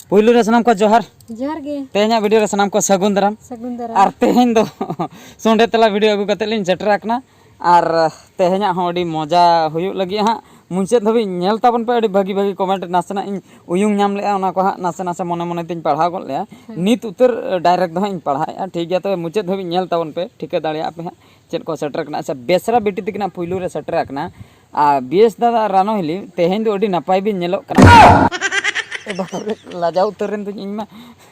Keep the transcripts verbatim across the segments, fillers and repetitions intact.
ᱯᱩᱭᱞᱩ ᱨᱮ ᱥᱟᱱᱟᱢ ᱠᱚ ᱡᱚᱦᱟᱨ᱾ ᱡᱚᱦᱟᱨ ᱜᱮ᱾ ᱛᱮᱦᱮᱧᱟᱜ ᱵᱷᱤᱰᱤᱭᱳ ᱨᱮ ᱥᱟᱱᱟᱢ ᱠᱚ ᱥᱟᱹᱜᱩᱱ ᱫᱟᱨᱟᱢ᱾ ᱥᱟᱹᱜᱩᱱ ᱫᱟᱨᱟᱢ᱾ ᱟᱨ ᱛᱮᱦᱮᱧ ᱫᱚ ᱥᱚᱸᱰᱮ ᱛᱮᱞᱟ ᱵᱷᱤᱰᱤᱭᱳ ᱟᱹᱜᱩ ᱠᱟᱛᱮ ᱞᱤᱧ ᱥᱮᱴᱮᱨ ᱟᱠᱟᱱᱟ᱾ ᱟᱨ ᱛᱮᱦᱮᱧᱟᱜ ᱦᱚᱸ ᱟᱹᱰᱤ ᱢᱚᱡᱟ ᱦᱩᱭᱩᱜ ᱞᱟᱹᱜᱤᱫ ᱦᱟᱸᱜ᱾ ᱢᱩᱪᱟᱹᱫ ᱫᱷᱟᱹᱵᱤᱡ ᱧᱮᱞ ᱛᱟᱵᱚᱱ ᱯᱮ᱾ ᱟᱹᱰᱤ ᱵᱷᱟᱹᱜᱤ ᱵᱷᱟᱹᱜᱤ ᱠᱚᱢᱮᱱᱴ ᱱᱟᱥᱮᱱᱟᱜ ᱤᱧ ᱩᱭᱩᱝ ᱧᱟᱢ ᱞᱮᱜᱼᱟ, ᱚᱱᱟ ᱠᱚ ᱦᱟᱸᱜ ᱱᱟᱥᱮ ᱱᱟᱥᱮ ᱢᱚᱱᱮ ᱢᱚᱱᱮ ᱛᱤᱧ ᱯᱟᱲᱦᱟᱣ ᱜᱚᱫ ᱞᱮᱜᱼᱟ᱾ ᱱᱤᱛ ᱩᱛᱟᱹᱨ ᱰᱟᱭᱨᱮᱠᱴ ᱫᱚ ᱦᱟᱸᱜ ᱤᱧ ᱯᱟᱲᱦᱟᱣᱮᱫᱼᱟ, ᱴᱷᱤᱠ ᱜᱮᱭᱟ? ᱛᱚᱵᱮ ᱢᱩᱪᱟᱹᱫ ᱫᱷᱟᱹᱵᱤᱡ ᱧᱮᱞ ᱛᱟᱵᱚᱱ ᱯᱮ, ᱴᱷᱤᱠᱟᱹ ᱫᱟᱲᱮᱭᱟᱜ ᱯᱮ ᱦᱟᱸᱜ ᱪᱮᱫ ᱠᱚ ᱥᱮᱴᱮᱨ ᱠᱟᱱᱟ᱾ ᱟᱪᱪᱷᱟ, ᱵᱮᱥᱨᱟ ᱵᱤᱴᱤ ᱛᱤᱠᱤᱱᱟᱜ ᱯᱩᱭᱞᱩ ᱨᱮ ᱥᱮᱴᱮᱨ ᱟᱠᱟᱱᱟ᱾ ᱟᱨ ᱵᱤᱭᱮᱥ ᱫᱟᱫᱟ ᱟᱨ ᱨᱟᱱᱚ ᱦᱤᱞᱤ, ᱛᱮᱦᱮᱧ ᱫᱚ ᱟᱹᱰᱤ ᱱᱟᱯᱟᱭ ᱵᱤᱱ ᱧᱮᱞᱚᱜ ᱠᱟᱱᱟ᱾ ᱮ ᱵᱟᱯᱨᱮ, ᱞᱟᱡᱟᱣ ᱩᱛᱟᱹᱨ ᱨᱮᱱ ᱫᱩᱧ ᱤᱧ ᱢᱟ᱾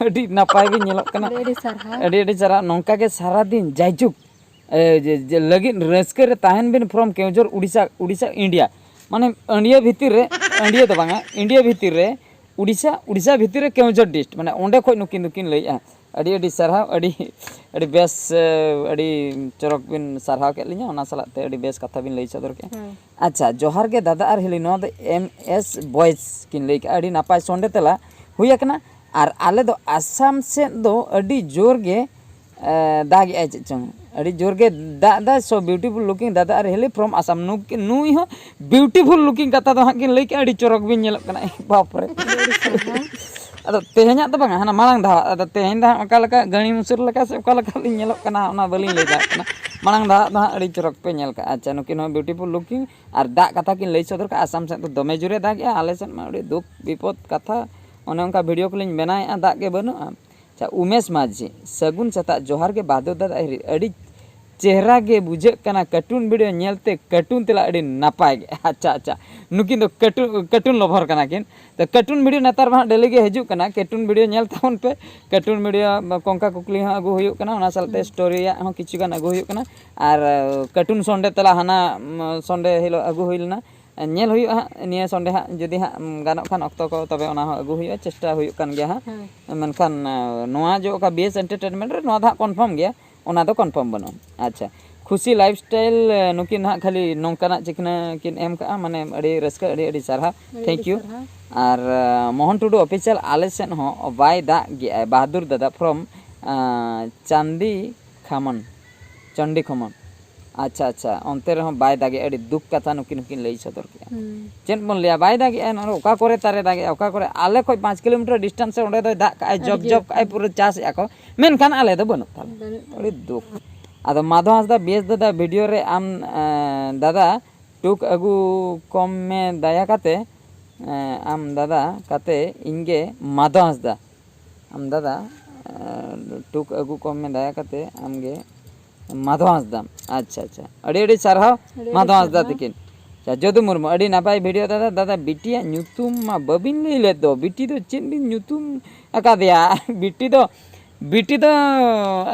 ᱟᱹᱰᱤ ᱱᱟᱯᱟᱭ ᱵᱤᱱ ᱧᱮᱞᱚᱜ ᱠᱟᱱᱟ᱾ ᱟᱹᱰᱤ ᱟᱹᱰᱤ ᱥᱟᱨᱦᱟᱣ᱾ ᱟᱹᱰᱤ ᱟᱹᱰᱤ ᱥᱟᱨᱦᱟᱣ᱾ ᱱᱚᱝᱠᱟ ᱜᱮ ᱥᱟᱨᱟᱫᱤᱱ ᱡᱟᱭᱡᱩᱜᱽ ᱮ, ᱡᱮ, ᱡᱮ ᱞᱟᱹᱜᱤᱫ ᱨᱟᱹᱥᱠᱟᱹ ᱨᱮ ᱛᱟᱦᱮᱱ ᱵᱤᱱ from ᱠᱮᱣᱡᱷᱚᱨ, ᱩᱲᱤᱥᱥᱟ, ᱩᱲᱤᱥᱥᱟ, ᱤᱱᱰᱤᱭᱟ᱾ ᱢᱟᱱᱮ ᱟᱹᱰᱤᱭᱟᱹ ᱵᱷᱤᱛᱤᱨ ᱨᱮ, ᱟᱹᱰᱤᱭᱟᱹ ᱫᱚ ᱵᱟᱝᱟ, ᱤᱱᱰᱤᱭᱟ ᱵᱷᱤᱛᱤᱨ ᱨᱮ ᱩᱲᱤᱥᱥᱟ, ᱩᱲᱤᱥᱥᱟ ᱵᱷᱤᱛᱤᱨ ᱨᱮ ᱠᱮᱣᱡᱷᱚᱨ ᱰᱤᱥᱴ, ᱢᱟᱱᱮ ᱚᱸᱰᱮ ᱠᱷᱚᱱ ᱱᱩᱠᱤᱱ ᱫᱚᱠᱤᱱ ᱞᱟᱹᱭᱮᱜᱼᱟ᱾ ᱟᱹᱰᱤ ᱟᱹᱰᱤ ᱥᱟᱨᱦᱟᱣ, ᱟᱹᱰᱤ ᱟᱹᱰᱤ ᱵᱮᱥ, ᱮ, ᱟᱹᱰᱤ ᱪᱚᱨᱚᱠ ᱵᱤᱱ ᱥᱟᱨᱦᱟᱣ ᱠᱮᱫ ᱞᱤᱧᱟ, ᱚᱱᱟ ᱥᱟᱞᱟᱜ ᱛᱮ ᱟᱹᱰᱤ ᱵᱮᱥ ᱠᱟᱛᱷᱟ ᱵᱤᱱ ᱞᱟᱹᱭ ᱥᱚᱫᱚᱨ ᱠᱮᱫᱼᱟ᱾ ᱦᱮᱸ᱾ ᱟᱪᱪᱷᱟ, ᱡᱚᱦᱟᱨ ᱜᱮ ᱫᱟᱫᱟ ᱟᱨ ᱦᱤᱞᱤ, ᱱᱚᱣᱟ ᱫᱚ ᱮᱢ ᱮᱥ ᱵᱚᱭᱮᱥ ᱠᱤᱱ ᱞᱟᱹᱭ ᱠᱮᱜᱼᱟ᱾ ᱟᱹᱰᱤ ᱱᱟᱯᱟᱭ ᱥᱚᱸᱰᱮ ᱛᱮᱞᱟ ᱦᱩᱭ ᱟᱠᱟᱱᱟ᱾ ᱟᱨ ᱟᱞᱮ ᱫᱚ ᱟᱥᱟᱢ ᱥᱮᱫ ᱫᱚ ᱟᱹᱰᱤ ᱡᱳᱨ ᱜᱮ, ᱮ, ᱫᱟᱜ ᱮᱜᱼᱟᱭ ᱪᱮᱫ ᱪᱚᱝ, ᱟᱹᱰᱤ ᱡᱳᱨ ᱜᱮ ᱫᱟᱜ ᱮᱫᱟᱭ᱾ So beautiful looking ᱫᱟᱫᱟ ᱟᱨ ᱦᱤᱞᱤ from ᱟᱥᱟᱢ᱾ ᱱᱩᱠ-, ᱱᱩᱭ ᱦᱚᱸ beautiful looking ᱠᱟᱛᱷᱟ ᱫᱚ ᱦᱟᱸᱜ ᱠᱤᱱ ᱞᱟᱹᱭ ᱠᱮᱜᱼᱟ, ᱟᱹᱰᱤ ᱪᱚᱨᱚᱠ ᱵᱤᱱ ᱧᱮᱞᱚᱜ ᱠᱟᱱᱟ᱾ ᱵᱟᱯᱨᱮ᱾ ᱟᱫᱚ ᱛᱮᱦᱮᱧᱟᱜ ᱫᱚ ᱵᱟᱝᱟ, ᱦᱟᱱᱟ ᱢᱟᱲᱟᱝ ᱫᱷᱟᱣ᱾ ᱟᱫᱚ ᱛᱮᱦᱮᱧ ᱫᱚ ᱦᱟᱸᱜ ᱚᱠᱟ ᱞᱮᱠᱟ ᱜᱟᱹᱲᱤ ᱢᱩᱥᱩᱨ ᱞᱮᱠᱟ ᱥᱮ ᱚᱠᱟ ᱞᱮᱠᱟ ᱞᱤᱧ ᱧᱮᱞᱚᱜ ᱠᱟᱱᱟ, ᱚᱱᱟ ᱵᱟᱹᱞᱤᱧ ᱞᱟᱹᱭ ᱫᱟᱲᱮᱭᱟᱜ ᱠᱟᱱᱟ᱾ ᱢᱟᱲᱟᱝ ᱫᱷᱟᱣ ᱫᱚ ᱦᱟᱸᱜ ᱟᱹᱰᱤ ᱪᱚᱨᱚᱠ ᱯᱮ ᱧᱮᱞ ᱠᱟᱜᱼᱟ᱾ ᱟᱪᱪᱷᱟ, ᱱᱩᱠᱤᱱ ᱦᱚᱸ beautiful looking᱾ ᱟᱨ ᱫᱟᱜ ᱠᱟᱛᱷᱟ ᱠᱤᱱ ᱞᱟᱹᱭ ᱥᱚᱫᱚᱨ ᱠᱟᱜᱼᱟ, ᱟᱥᱟᱢ ᱥᱮᱫ ᱫᱚ ᱫᱚᱢᱮ ᱡᱳᱨᱮ ᱫᱟᱜᱮᱜᱼᱟ, ᱟᱞᱮ ᱥᱮᱫ ᱢᱟ ᱟᱹᱰᱤ ᱫᱩᱠ ᱵᱤᱯᱚᱫ ᱠᱟᱛᱷᱟ᱾ ᱚᱱᱮ ᱚᱱᱠᱟ ᱵᱷᱤᱰᱤᱭᱳ ᱠᱚᱞᱤᱧ ᱵᱮᱱᱟᱣᱮᱫᱼᱟ, ᱫᱟᱜ ᱜᱮ ᱵᱟᱹᱱᱩᱜᱼᱟ᱾ ᱟᱪᱪᱷᱟ, ᱩᱢᱮᱥ ᱢᱟᱹᱡᱷᱤ, ᱥᱟᱹᱜᱩᱱ ᱥᱮᱛᱟᱜ, ᱡᱚᱦᱟᱨ ᱜᱮ ᱵᱟᱦᱟᱫᱩᱨ ᱫᱟᱫᱟ ᱦᱤᱨᱤ, ᱟᱹᱰᱤ ᱪᱮᱦᱨᱟ ᱜᱮ ᱵᱩᱡᱷᱟᱹᱜ ᱠᱟᱱᱟ ᱠᱟᱨᱴᱩᱱ ᱵᱷᱤᱰᱤᱭᱳ ᱧᱮᱞᱛᱮ᱾ ᱠᱟᱨᱴᱩᱱ ᱛᱮᱞᱟ ᱟᱹᱰᱤ ᱱᱟᱯᱟᱭ ᱜᱮ᱾ ᱟᱪᱪᱷᱟ ᱟᱪᱪᱷᱟ, ᱱᱩᱠᱤᱱ ᱫᱚ ᱠᱟᱨᱴᱩᱱ, ᱠᱟᱨᱴᱩᱱ ᱞᱚᱵᱷᱟᱨ ᱠᱟᱱᱟ ᱠᱤᱱ᱾ ᱛᱚ ᱠᱟᱨᱴᱩᱱ ᱵᱷᱤᱰᱤᱭᱳ ᱱᱮᱛᱟᱨ ᱢᱟ ᱦᱟᱸᱜ ᱰᱮᱞᱤ ᱜᱮ ᱦᱤᱡᱩᱜ ᱠᱟᱱᱟ, ᱠᱟᱨᱴᱩᱱ ᱵᱷᱤᱰᱤᱭᱳ ᱧᱮᱞ ᱛᱟᱵᱚᱱ ᱯᱮ᱾ ᱠᱟᱨᱴᱩᱱ ᱵᱷᱤᱰᱤᱭᱳ ᱠᱚᱝᱠᱟ ᱠᱩᱠᱞᱤ ᱦᱚᱸ ᱟᱹᱜᱩ ᱦᱩᱭᱩᱜ ᱠᱟᱱᱟ, ᱚᱱᱟ ᱥᱟᱞᱟᱜ ᱛᱮ ᱥᱴᱳᱨᱤ ᱨᱮᱭᱟᱜ ᱦᱚᱸ ᱠᱤᱪᱷᱩ ᱜᱟᱱ ᱟᱹᱜᱩ ᱦᱩᱭᱩᱜ ᱠᱟᱱᱟ᱾ ᱟᱨ ᱠᱟᱨᱴᱩᱱ ᱥᱚᱱᱰᱮ ᱛᱮᱞᱟ ᱦᱟᱱᱟ ᱥᱚᱱᱰᱮ ᱦᱤᱞᱳᱜ ᱟᱹᱜᱩ ᱦᱩᱭ ᱞᱮᱱᱟ᱾ ᱧᱮᱞ ᱦᱩᱭᱩᱜᱼᱟ ᱦᱟᱸᱜ ᱱᱤᱭᱟᱹ ᱥᱚᱱᱰᱮ ᱦᱟᱸᱜ, ᱡᱩᱫᱤ ᱦᱟᱸᱜ ᱜᱟᱱᱚᱜ ᱠᱷᱟᱱ ᱚᱠᱛᱚ ᱠᱚ, ᱛᱚᱵᱮ ᱚᱱᱟ ᱦᱚᱸ ᱟᱹᱜᱩ ᱦᱩᱭᱩᱜᱼᱟ, ᱪᱮᱥᱴᱟ ᱦᱩᱭᱩᱜ ᱠᱟᱱ ᱜᱮᱭᱟ ᱦᱟᱸᱜ᱾ ᱦᱮᱸ᱾ ᱢᱮᱱᱠᱷᱟᱱ ᱱᱚᱣᱟ ᱡᱮ ᱚᱠᱟ ᱵᱤᱭᱮᱥ ᱮᱱᱴᱟᱨᱴᱮᱱᱢᱮᱱᱴ ᱨᱮ, ᱱᱚᱣᱟ ᱫᱚ ᱦᱟᱸᱜ ᱠᱚᱱᱯᱷᱟᱨᱢ ᱜᱮᱭᱟ, ᱚᱱᱟ ᱫᱚ ᱠᱚᱱᱯᱷᱟᱨᱢ ᱵᱟᱹᱱᱩᱜᱼᱟ᱾ ᱟᱪᱪᱷᱟ, ᱠᱷᱩᱥᱤ ᱞᱟᱭᱤᱯᱷ ᱥᱴᱟᱭᱤᱞ, ᱱᱩᱠᱤᱱ ᱦᱟᱸᱜ ᱠᱷᱟᱹᱞᱤ ᱱᱚᱝᱠᱟᱱᱟᱜ ᱪᱤᱠᱷᱱᱟᱹ ᱠᱤᱱ ᱮᱢ ᱠᱟᱜᱼᱟ, ᱢᱟᱱᱮ ᱟᱹᱰᱤ ᱨᱟᱹᱥᱠᱟᱹ, ᱟᱹᱰᱤ ᱟᱹᱰᱤ ᱥᱟᱨᱦᱟᱣ᱾ ᱟᱹᱰᱤ Thank ᱟᱹᱰᱤ you᱾ ᱥᱟᱨᱦᱟᱣ᱾ ᱟᱨ ᱟᱸ, ᱢᱳᱦᱚᱱ ᱴᱩᱰᱩ ᱚᱯᱷᱤᱥᱤᱭᱟᱞ, ᱟᱞᱮ ᱥᱮᱫ ᱦᱚᱸ ᱵᱟᱭ ᱫᱟᱜ ᱜᱮᱜᱼᱟᱭ ᱵᱟᱦᱟᱫᱩᱨ ᱫᱟᱫᱟ from ᱟᱸ, ᱪᱟᱱᱫᱤ ᱠᱷᱟᱢᱚᱱ, ᱪᱚᱱᱰᱤ ᱠᱷᱚᱢᱚᱱ᱾ ᱟᱪᱪᱷᱟ, ᱟᱪᱪᱷᱟ, ᱚᱱᱛᱮ ᱨᱮᱦᱚᱸ ᱵᱟᱭ ᱫᱟᱜᱮᱜᱼᱟ᱾ ᱟᱹᱰᱤ ᱫᱩᱠ ᱠᱟᱛᱷᱟ ᱱᱩᱠᱤᱱ ᱦᱚᱸᱠᱤᱱ ᱞᱟᱹᱭ ᱥᱚᱫᱚᱨ ᱠᱮᱜᱼᱟ᱾ ᱦᱩᱸ᱾ ᱪᱮᱫ ᱵᱚᱱ ᱞᱟᱹᱭᱟ, ᱵᱟᱭ ᱫᱟᱜᱮᱜᱼᱟ᱾ ᱱᱚᱰᱮ ᱚᱠᱟ ᱠᱚᱨᱮ ᱛᱟᱨᱮ ᱫᱟᱜᱮᱜᱼᱟ, ᱚᱠᱟ ᱠᱚᱨᱮ ᱟᱞᱮ ᱠᱷᱚᱡ ᱯᱟᱸᱪ ᱠᱤᱞᱳᱢᱤᱴᱟᱨ ᱰᱤᱥᱴᱮᱱᱥ ᱨᱮ ᱚᱸᱰᱮ ᱫᱚᱭ ᱫᱟᱜ ᱠᱟᱜᱼᱟᱭ, ᱟᱹᱰᱤ ᱡᱚᱯ ᱡᱚᱯ ᱡᱳᱨ᱾ ᱠᱟᱜᱼᱟᱭ, ᱯᱩᱨᱟᱹ ᱪᱟᱥᱮᱜᱼᱟ ᱠᱚ, ᱢᱮᱱᱠᱷᱟᱱ ᱟᱞᱮ ᱫᱚ ᱵᱟᱹᱱᱩᱜ ᱛᱟᱞᱮ᱾ ᱵᱟᱹᱱᱩᱜ ᱛᱟᱞᱮ᱾ ᱟᱹᱰᱤ ᱫᱩᱠ᱾ ᱟᱫᱚ ᱢᱟᱫᱷᱚ ᱦᱟᱸᱥᱫᱟ, ᱵᱮᱥ ᱫᱟᱫᱟ, ᱵᱷᱤᱰᱤᱭᱳ ᱨᱮ ᱟᱢ, ᱮᱸ, ᱫᱟᱫᱟ, ᱴᱩᱠ ᱟᱹᱜᱩ ᱠᱚᱢ ᱢᱮ ᱫᱟᱭᱟ ᱠᱟᱛᱮ, ᱮᱸ, ᱟᱢ ᱫᱟᱫᱟ ᱠᱟᱛᱮ ᱤᱧ ᱜᱮ ᱢᱟᱫᱷᱚ ᱦᱟᱸᱥᱫᱟ᱾ ᱟᱢ ᱫᱟᱫᱟ, ᱮᱸ, ᱴᱩᱠ ᱟᱹᱜᱩ ᱠᱚᱢ ᱢᱮ ᱫᱟᱭᱟ ᱠᱟᱛᱮ ᱟᱢ ᱜᱮ ᱢᱟᱫᱷᱚ ᱦᱟᱸᱥᱫᱟ᱾ ᱟᱪᱪᱷᱟ, ᱟᱪᱪᱷᱟ, ᱟᱹᱰᱤ ᱟᱹᱰᱤ ᱥᱟᱨᱦᱟᱣ᱾ ᱟᱹᱰᱤ ᱟᱹᱰᱤ ᱢᱟᱫᱷᱚ ᱦᱟᱸᱥᱫᱟ ᱥᱟᱨᱦᱟᱣ᱾ ᱛᱤᱠᱤᱱ᱾ ᱟᱪᱪᱷᱟ, ᱡᱚᱫᱩ ᱢᱩᱨᱢᱩ, ᱟᱹᱰᱤ ᱱᱟᱯᱟᱭ ᱵᱷᱤᱰᱤᱭᱳ ᱫᱟᱫᱟ᱾ ᱫᱟᱫᱟ, ᱵᱤᱴᱤᱭᱟᱜ ᱧᱩᱛᱩᱢ ᱢᱟ ᱵᱟᱹᱵᱤᱱ ᱞᱟᱹᱭ ᱞᱮᱫ ᱫᱚ, ᱵᱤᱴᱤ ᱫᱚ ᱪᱮᱫ ᱵᱤᱱ ᱧᱩᱛᱩᱢ ᱟᱠᱟᱫᱮᱭᱟ? ᱵᱤᱴᱤ ᱫᱚ, ᱵᱤᱴᱤ ᱫᱚ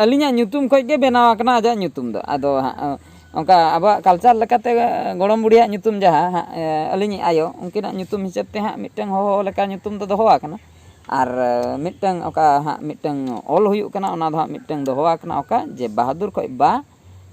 ᱟᱹᱞᱤᱧᱟᱜ ᱧᱩᱛᱩᱢ ᱠᱷᱚᱡ ᱜᱮ ᱵᱮᱱᱟᱣ ᱟᱠᱟᱱᱟ ᱟᱡᱟᱜ ᱧᱩᱛᱩᱢ ᱫᱚ᱾ ᱟᱫᱚ ᱦᱟᱸᱜ, ᱚᱱᱠᱟ ᱟᱵᱚᱣᱟᱜ ᱠᱟᱞᱪᱟᱨ ᱞᱮᱠᱟᱛᱮ ᱜᱚᱲᱚᱢ ᱵᱩᱰᱷᱤᱭᱟᱜ ᱧᱩᱛᱩᱢ ᱡᱟᱦᱟᱸ ᱦᱟᱸᱜ, ᱟᱹᱞᱤᱧᱤᱡ ᱟᱭᱳ, ᱩᱱᱠᱤᱱᱟᱜ ᱧᱩᱛᱩᱢ ᱦᱤᱥᱟᱹᱵ ᱛᱮ ᱦᱟᱸᱜ ᱢᱤᱫᱴᱟᱝ ᱦᱚᱦᱚ ᱞᱮᱠᱟ ᱧᱩᱛᱩᱢ ᱫᱚ ᱫᱚᱦᱚ ᱟᱠᱟᱱᱟ᱾ ᱟᱨ ᱢᱤᱫᱴᱟᱝ ᱚᱠᱟ ᱦᱟᱸᱜ ᱢᱤᱫᱴᱟᱝ ᱚᱞ ᱦᱩᱭᱩᱜ ᱠᱟᱱᱟ, ᱚᱱᱟ ᱫᱚ ᱦᱟᱸᱜ ᱢᱤᱫᱴᱟᱝ ᱫᱚᱦᱚ ᱟᱠᱟᱱᱟ, ᱚᱠᱟ ᱡᱮ ᱵᱟᱦᱟᱫᱩᱨ ᱠᱷᱚᱡ ᱵᱟ,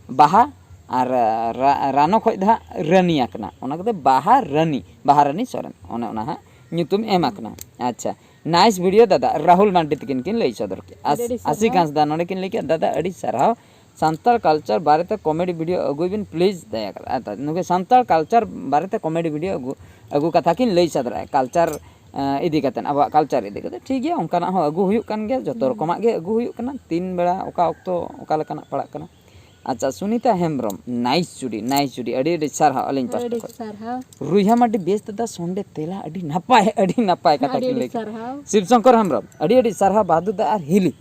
ᱵᱟᱦᱟ, ᱟᱨ ᱨᱟ-, ᱨᱟᱱᱚ ᱠᱷᱚᱡ ᱫᱚ ᱦᱟᱸᱜ ᱨᱟᱹᱱᱤ ᱟᱠᱟᱱᱟ᱾ ᱚᱱᱟ ᱠᱚᱫᱚ ᱵᱟᱦᱟ ᱨᱟᱹᱱᱤ, ᱵᱟᱦᱟ ᱨᱟᱹᱱᱤ ᱥᱚᱨᱮᱱ, ᱚᱱᱮ ᱚᱱᱟ ᱦᱟᱸᱜ ᱧᱩᱛᱩᱢ ᱮᱢ ᱟᱠᱟᱱᱟ᱾ ᱟᱪᱪᱷᱟ, ᱱᱟᱭᱤᱥ ᱵᱷᱤᱰᱤᱭᱳ ᱫᱟᱫᱟ, ᱨᱟᱦᱩᱞ ᱢᱟᱱᱰᱤ ᱛᱤᱠᱤᱱ ᱠᱤᱱ ᱞᱟᱹᱭ ᱥᱚᱫᱚᱨ ᱠᱮᱫᱟ᱾ ᱟᱥ-, ᱟᱹᱰᱤ ᱟᱹᱰᱤ ᱟᱥᱤ ᱥᱟᱨᱦᱟᱣ᱾ ᱦᱟᱸᱥᱫᱟ ᱱᱚᱰᱮ ᱠᱤᱱ ᱞᱟᱹᱭ ᱠᱮᱫᱟ, ᱫᱟᱫᱟ ᱟᱹᱰᱤ ᱥᱟᱨᱦᱟᱣ, ᱥᱟᱱᱛᱟᱲ ᱠᱟᱞᱪᱟᱨ ᱵᱟᱨᱮᱛᱮ ᱠᱚᱢᱮᱰᱤ ᱵᱷᱤᱰᱤᱭᱳ ᱟᱹᱜᱩᱭ ᱵᱤᱱ ᱯᱞᱤᱡᱽ, ᱫᱟᱭᱟ ᱠᱟᱛᱮ᱾ ᱟᱨ ᱱᱩᱠᱩ ᱥᱟᱱᱛᱟᱲ ᱠᱟᱞᱪᱟᱨ ᱵᱟᱨᱮᱛᱮ ᱠᱚᱢᱮᱰᱤ ᱵᱷᱤᱰᱤᱭᱳ ᱟᱹᱜᱩ, ᱟᱹᱜᱩ ᱠᱟᱛᱷᱟ ᱠᱤᱱ ᱞᱟᱹᱭ ᱥᱚᱫᱚᱨᱟ, ᱠᱟᱞᱪᱟᱨ, ᱮᱸ, ᱤᱫᱤ ᱠᱟᱛᱮᱫ, ᱟᱵᱚᱣᱟᱜ ᱠᱟᱞᱪᱟᱨ ᱤᱫᱤ ᱠᱟᱛᱮᱫ᱾ ᱴᱷᱤᱠ ᱜᱮᱭᱟ, ᱚᱱᱠᱟᱱᱟᱜ ᱦᱚᱸ ᱟᱹᱜᱩ ᱦᱩᱭᱩᱜ ᱠᱟᱱ ᱜᱮᱭᱟ, ᱡᱚᱛᱚ ᱦᱩᱸ᱾ ᱨᱚᱠᱚᱢᱟᱜ ᱜᱮ ᱟᱹᱜᱩ ᱦᱩᱭᱩᱜ ᱠᱟᱱᱟ, ᱛᱤᱱ ᱵᱮᱲᱟ ᱚᱠᱟ ᱚᱠᱛᱚ ᱚᱠᱟ ᱞᱮᱠᱟᱱᱟᱜ ᱯᱟᱲᱟᱜ ᱠᱟᱱᱟ᱾ ᱟᱪᱪᱷᱟ, ᱥᱩᱱᱤᱛᱟ ᱦᱮᱢᱵᱨᱚᱢ, ᱱᱟᱭᱤᱥ ᱪᱩᱰᱤ, ᱱᱟᱭᱤᱥ ᱪᱩᱰᱤ, ᱟᱹᱰᱤ ᱟᱹᱰᱤ ᱥᱟᱨᱦᱟᱣ ᱟᱹᱞᱤᱧ ᱟᱹᱰᱤ ᱯᱟᱦᱴᱟ ᱟᱹᱰᱤ ᱠᱷᱚᱱ᱾ ᱥᱟᱨᱦᱟᱣ᱾ ᱨᱩᱭᱦᱟ ᱢᱟᱨᱰᱤ, ᱵᱮᱥ ᱫᱟᱫᱟ ᱥᱚᱱᱰᱮ ᱛᱮᱞᱟ, ᱟᱹᱰᱤ ᱱᱟᱯᱟᱭ, ᱟᱹᱰᱤ ᱱᱟᱯᱟᱭ ᱠᱟᱛᱷᱟ ᱟᱹᱰᱤ ᱠᱤᱱ ᱟᱹᱰᱤ ᱞᱟᱹᱭ ᱠᱮᱫᱟ᱾ ᱥᱟᱨᱦᱟᱣ᱾ ᱥᱤᱵ ᱥᱚᱝᱠᱚᱨ ᱦᱮᱢᱵᱨᱚᱢ, ᱟᱹᱰᱤ ᱟᱹᱰᱤ ᱥᱟᱨᱦᱟᱣ ᱵᱟᱦᱟᱫᱩᱨ ᱫᱟ ᱟᱨ ᱦᱤᱞᱤ᱾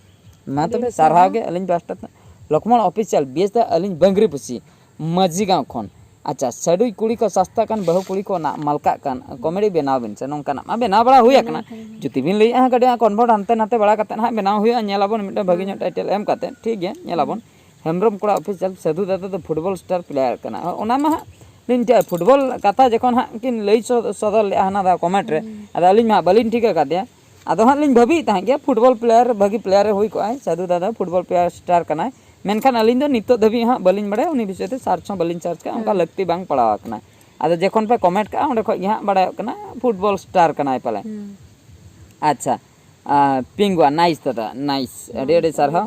ᱢᱟ ᱟᱹᱰᱤ ᱛᱚᱵᱮ ᱟᱹᱰᱤ ᱥᱟᱨᱦᱟᱣ ᱥᱟᱨᱦᱟᱣ᱾ ᱜᱮ ᱟᱹᱞᱤᱧ ᱯᱟᱦᱴᱟ ᱛᱮ᱾ ᱞᱚᱠᱢᱚᱬ ᱚᱯᱷᱤᱥᱤᱭᱟᱞ, ᱵᱮᱥ ᱫᱟ ᱟᱹᱞᱤᱧ ᱵᱟᱝᱨᱤ ᱯᱩᱥᱤ ᱢᱟᱹᱡᱷᱤ ᱜᱟᱶ ᱠᱷᱚᱱ᱾ ᱟᱪᱪᱷᱟ, ᱥᱟᱹᱰᱩᱭ ᱠᱩᱲᱤ ᱠᱚ ᱥᱟᱥᱛᱟ ᱠᱟᱱ, ᱵᱟᱹᱦᱩ ᱠᱩᱲᱤ ᱠᱚ ᱱᱟᱜ ᱢᱟᱞᱠᱟᱜ ᱠᱟᱱ, ᱠᱚᱢᱮᱰᱤ ᱵᱮᱱᱟᱣ ᱵᱤᱱ ᱥᱮ, ᱱᱚᱝᱠᱟᱱᱟᱜ ᱢᱟ ᱵᱮᱱᱟᱣ ᱵᱟᱲᱟ ᱦᱩᱭ ᱵᱮᱱᱟᱣ ᱟᱠᱟᱱᱟ᱾ ᱦᱩᱭ ᱟᱠᱟᱱᱟ᱾ ᱡᱩᱫᱤ ᱵᱤᱱ ᱞᱟᱹᱭᱮᱫᱼᱟ ᱦᱟᱸᱜ ᱠᱟᱹᱴᱤᱡ ᱦᱟᱸᱜ ᱠᱚᱱᱵᱷᱟᱨᱴ ᱦᱟᱱᱛᱮ ᱱᱟᱛᱮ ᱵᱟᱲᱟ ᱠᱟᱛᱮᱫ ᱦᱟᱸᱜ ᱵᱮᱱᱟᱣ ᱦᱩᱭᱩᱜᱼᱟ, ᱧᱮᱞ ᱟᱵᱚᱱ ᱢᱤᱫᱴᱟᱝ ᱵᱷᱟᱹᱜᱤ ᱧᱚᱜ ᱦᱩᱸ᱾ ᱴᱟᱭᱴᱮᱞ ᱮᱢ ᱠᱟᱛᱮᱫ, ᱴᱷᱤᱠ ᱜᱮᱭᱟ, ᱧᱮᱞ ᱟᱵᱚᱱ᱾ ᱦᱩᱸ᱾ ᱦᱮᱢᱵᱨᱚᱢ ᱠᱚᱲᱟ ᱚᱯᱷᱤᱥᱤᱭᱟᱞ, ᱥᱟᱹᱫᱷᱩ ᱫᱟᱫᱟ ᱫᱚ ᱯᱷᱩᱴᱵᱚᱞ ᱥᱴᱟᱨ ᱯᱞᱮᱭᱟᱨ ᱠᱟᱱᱟ᱾ ᱚᱱᱟ ᱢᱟ ᱦᱟᱸᱜ ᱞᱤᱧ ᱴᱷᱤᱠᱟᱹ, ᱯᱷᱩᱴᱵᱚᱞ ᱠᱟᱛᱷᱟ ᱡᱚᱠᱷᱚᱱ ᱦᱟᱸᱜ ᱠᱤᱱ ᱞᱟᱹᱭ ᱥᱚ-, ᱥᱚᱫᱚᱨ ᱞᱮᱫᱼᱟ ᱦᱟᱱᱟ ᱫᱷᱟᱣ ᱠᱚᱢᱮᱱᱴ ᱨᱮ, ᱦᱩᱸ᱾ ᱟᱫᱚ ᱟᱹᱞᱤᱧ ᱢᱟ ᱦᱟᱸᱜ ᱵᱟᱹᱞᱤᱧ ᱴᱷᱤᱠᱟᱹ ᱠᱟᱫᱮᱭᱟ᱾ ᱟᱫᱚ ᱦᱟᱸᱜ ᱞᱤᱧ ᱵᱷᱟᱹᱵᱤᱭᱮᱫ ᱛᱟᱦᱮᱸᱫ ᱜᱮ, ᱯᱷᱩᱴᱵᱚᱞ ᱯᱞᱮᱭᱟᱨ, ᱵᱷᱟᱹᱜᱤ ᱯᱞᱮᱭᱟᱨ ᱮ ᱦᱩᱭ ᱠᱚᱜᱼᱟᱭ, ᱥᱟᱹᱫᱷᱩ ᱫᱟᱫᱟ ᱯᱷᱩᱴᱵᱚᱞ ᱯᱞᱮᱭᱟᱨ ᱥᱴᱟᱨ ᱠᱟᱱᱟᱭ᱾ ᱢᱮᱱᱠᱷᱟᱱ ᱟᱹᱞᱤᱧ ᱫᱚ ᱱᱤᱛᱚᱜ ᱫᱷᱟᱹᱵᱤᱡ ᱦᱟᱸᱜ ᱵᱟᱹᱞᱤᱧ ᱵᱟᱲᱟᱭᱟ, ᱩᱱᱤ ᱵᱤᱥᱚᱭ ᱛᱮ ᱥᱟᱨᱪ ᱦᱚᱸ ᱵᱟᱹᱞᱤᱧ ᱥᱟᱨᱪ ᱠᱟᱜᱼᱟ, ᱚᱱᱠᱟ ᱦᱮᱸ᱾ ᱞᱟᱹᱠᱛᱤ ᱵᱟᱝ ᱯᱟᱲᱟᱣ ᱟᱠᱟᱱᱟ᱾ ᱟᱫᱚ ᱡᱚᱠᱷᱚᱱ ᱯᱮ ᱠᱚᱢᱮᱱᱴ ᱠᱟᱜᱼᱟ, ᱚᱸᱰᱮ ᱠᱷᱚᱡ ᱜᱮ ᱦᱟᱸᱜ ᱵᱟᱲᱟᱭᱚᱜ ᱠᱟᱱᱟ ᱯᱷᱩᱴᱵᱚᱞ ᱥᱴᱟᱨ ᱠᱟᱱᱟᱭ ᱯᱟᱞᱮ᱾ ᱦᱩᱸ᱾ ᱟᱪᱪᱷᱟ, ᱟᱨ ᱯᱤᱝᱜᱩᱣᱟ, ᱱᱟᱭᱤᱥ ᱫᱟᱫᱟ, ᱱᱟᱭᱤᱥ, ᱟᱹᱰᱤ ᱟᱹᱰᱤ ᱥᱟᱨᱦᱟᱣ᱾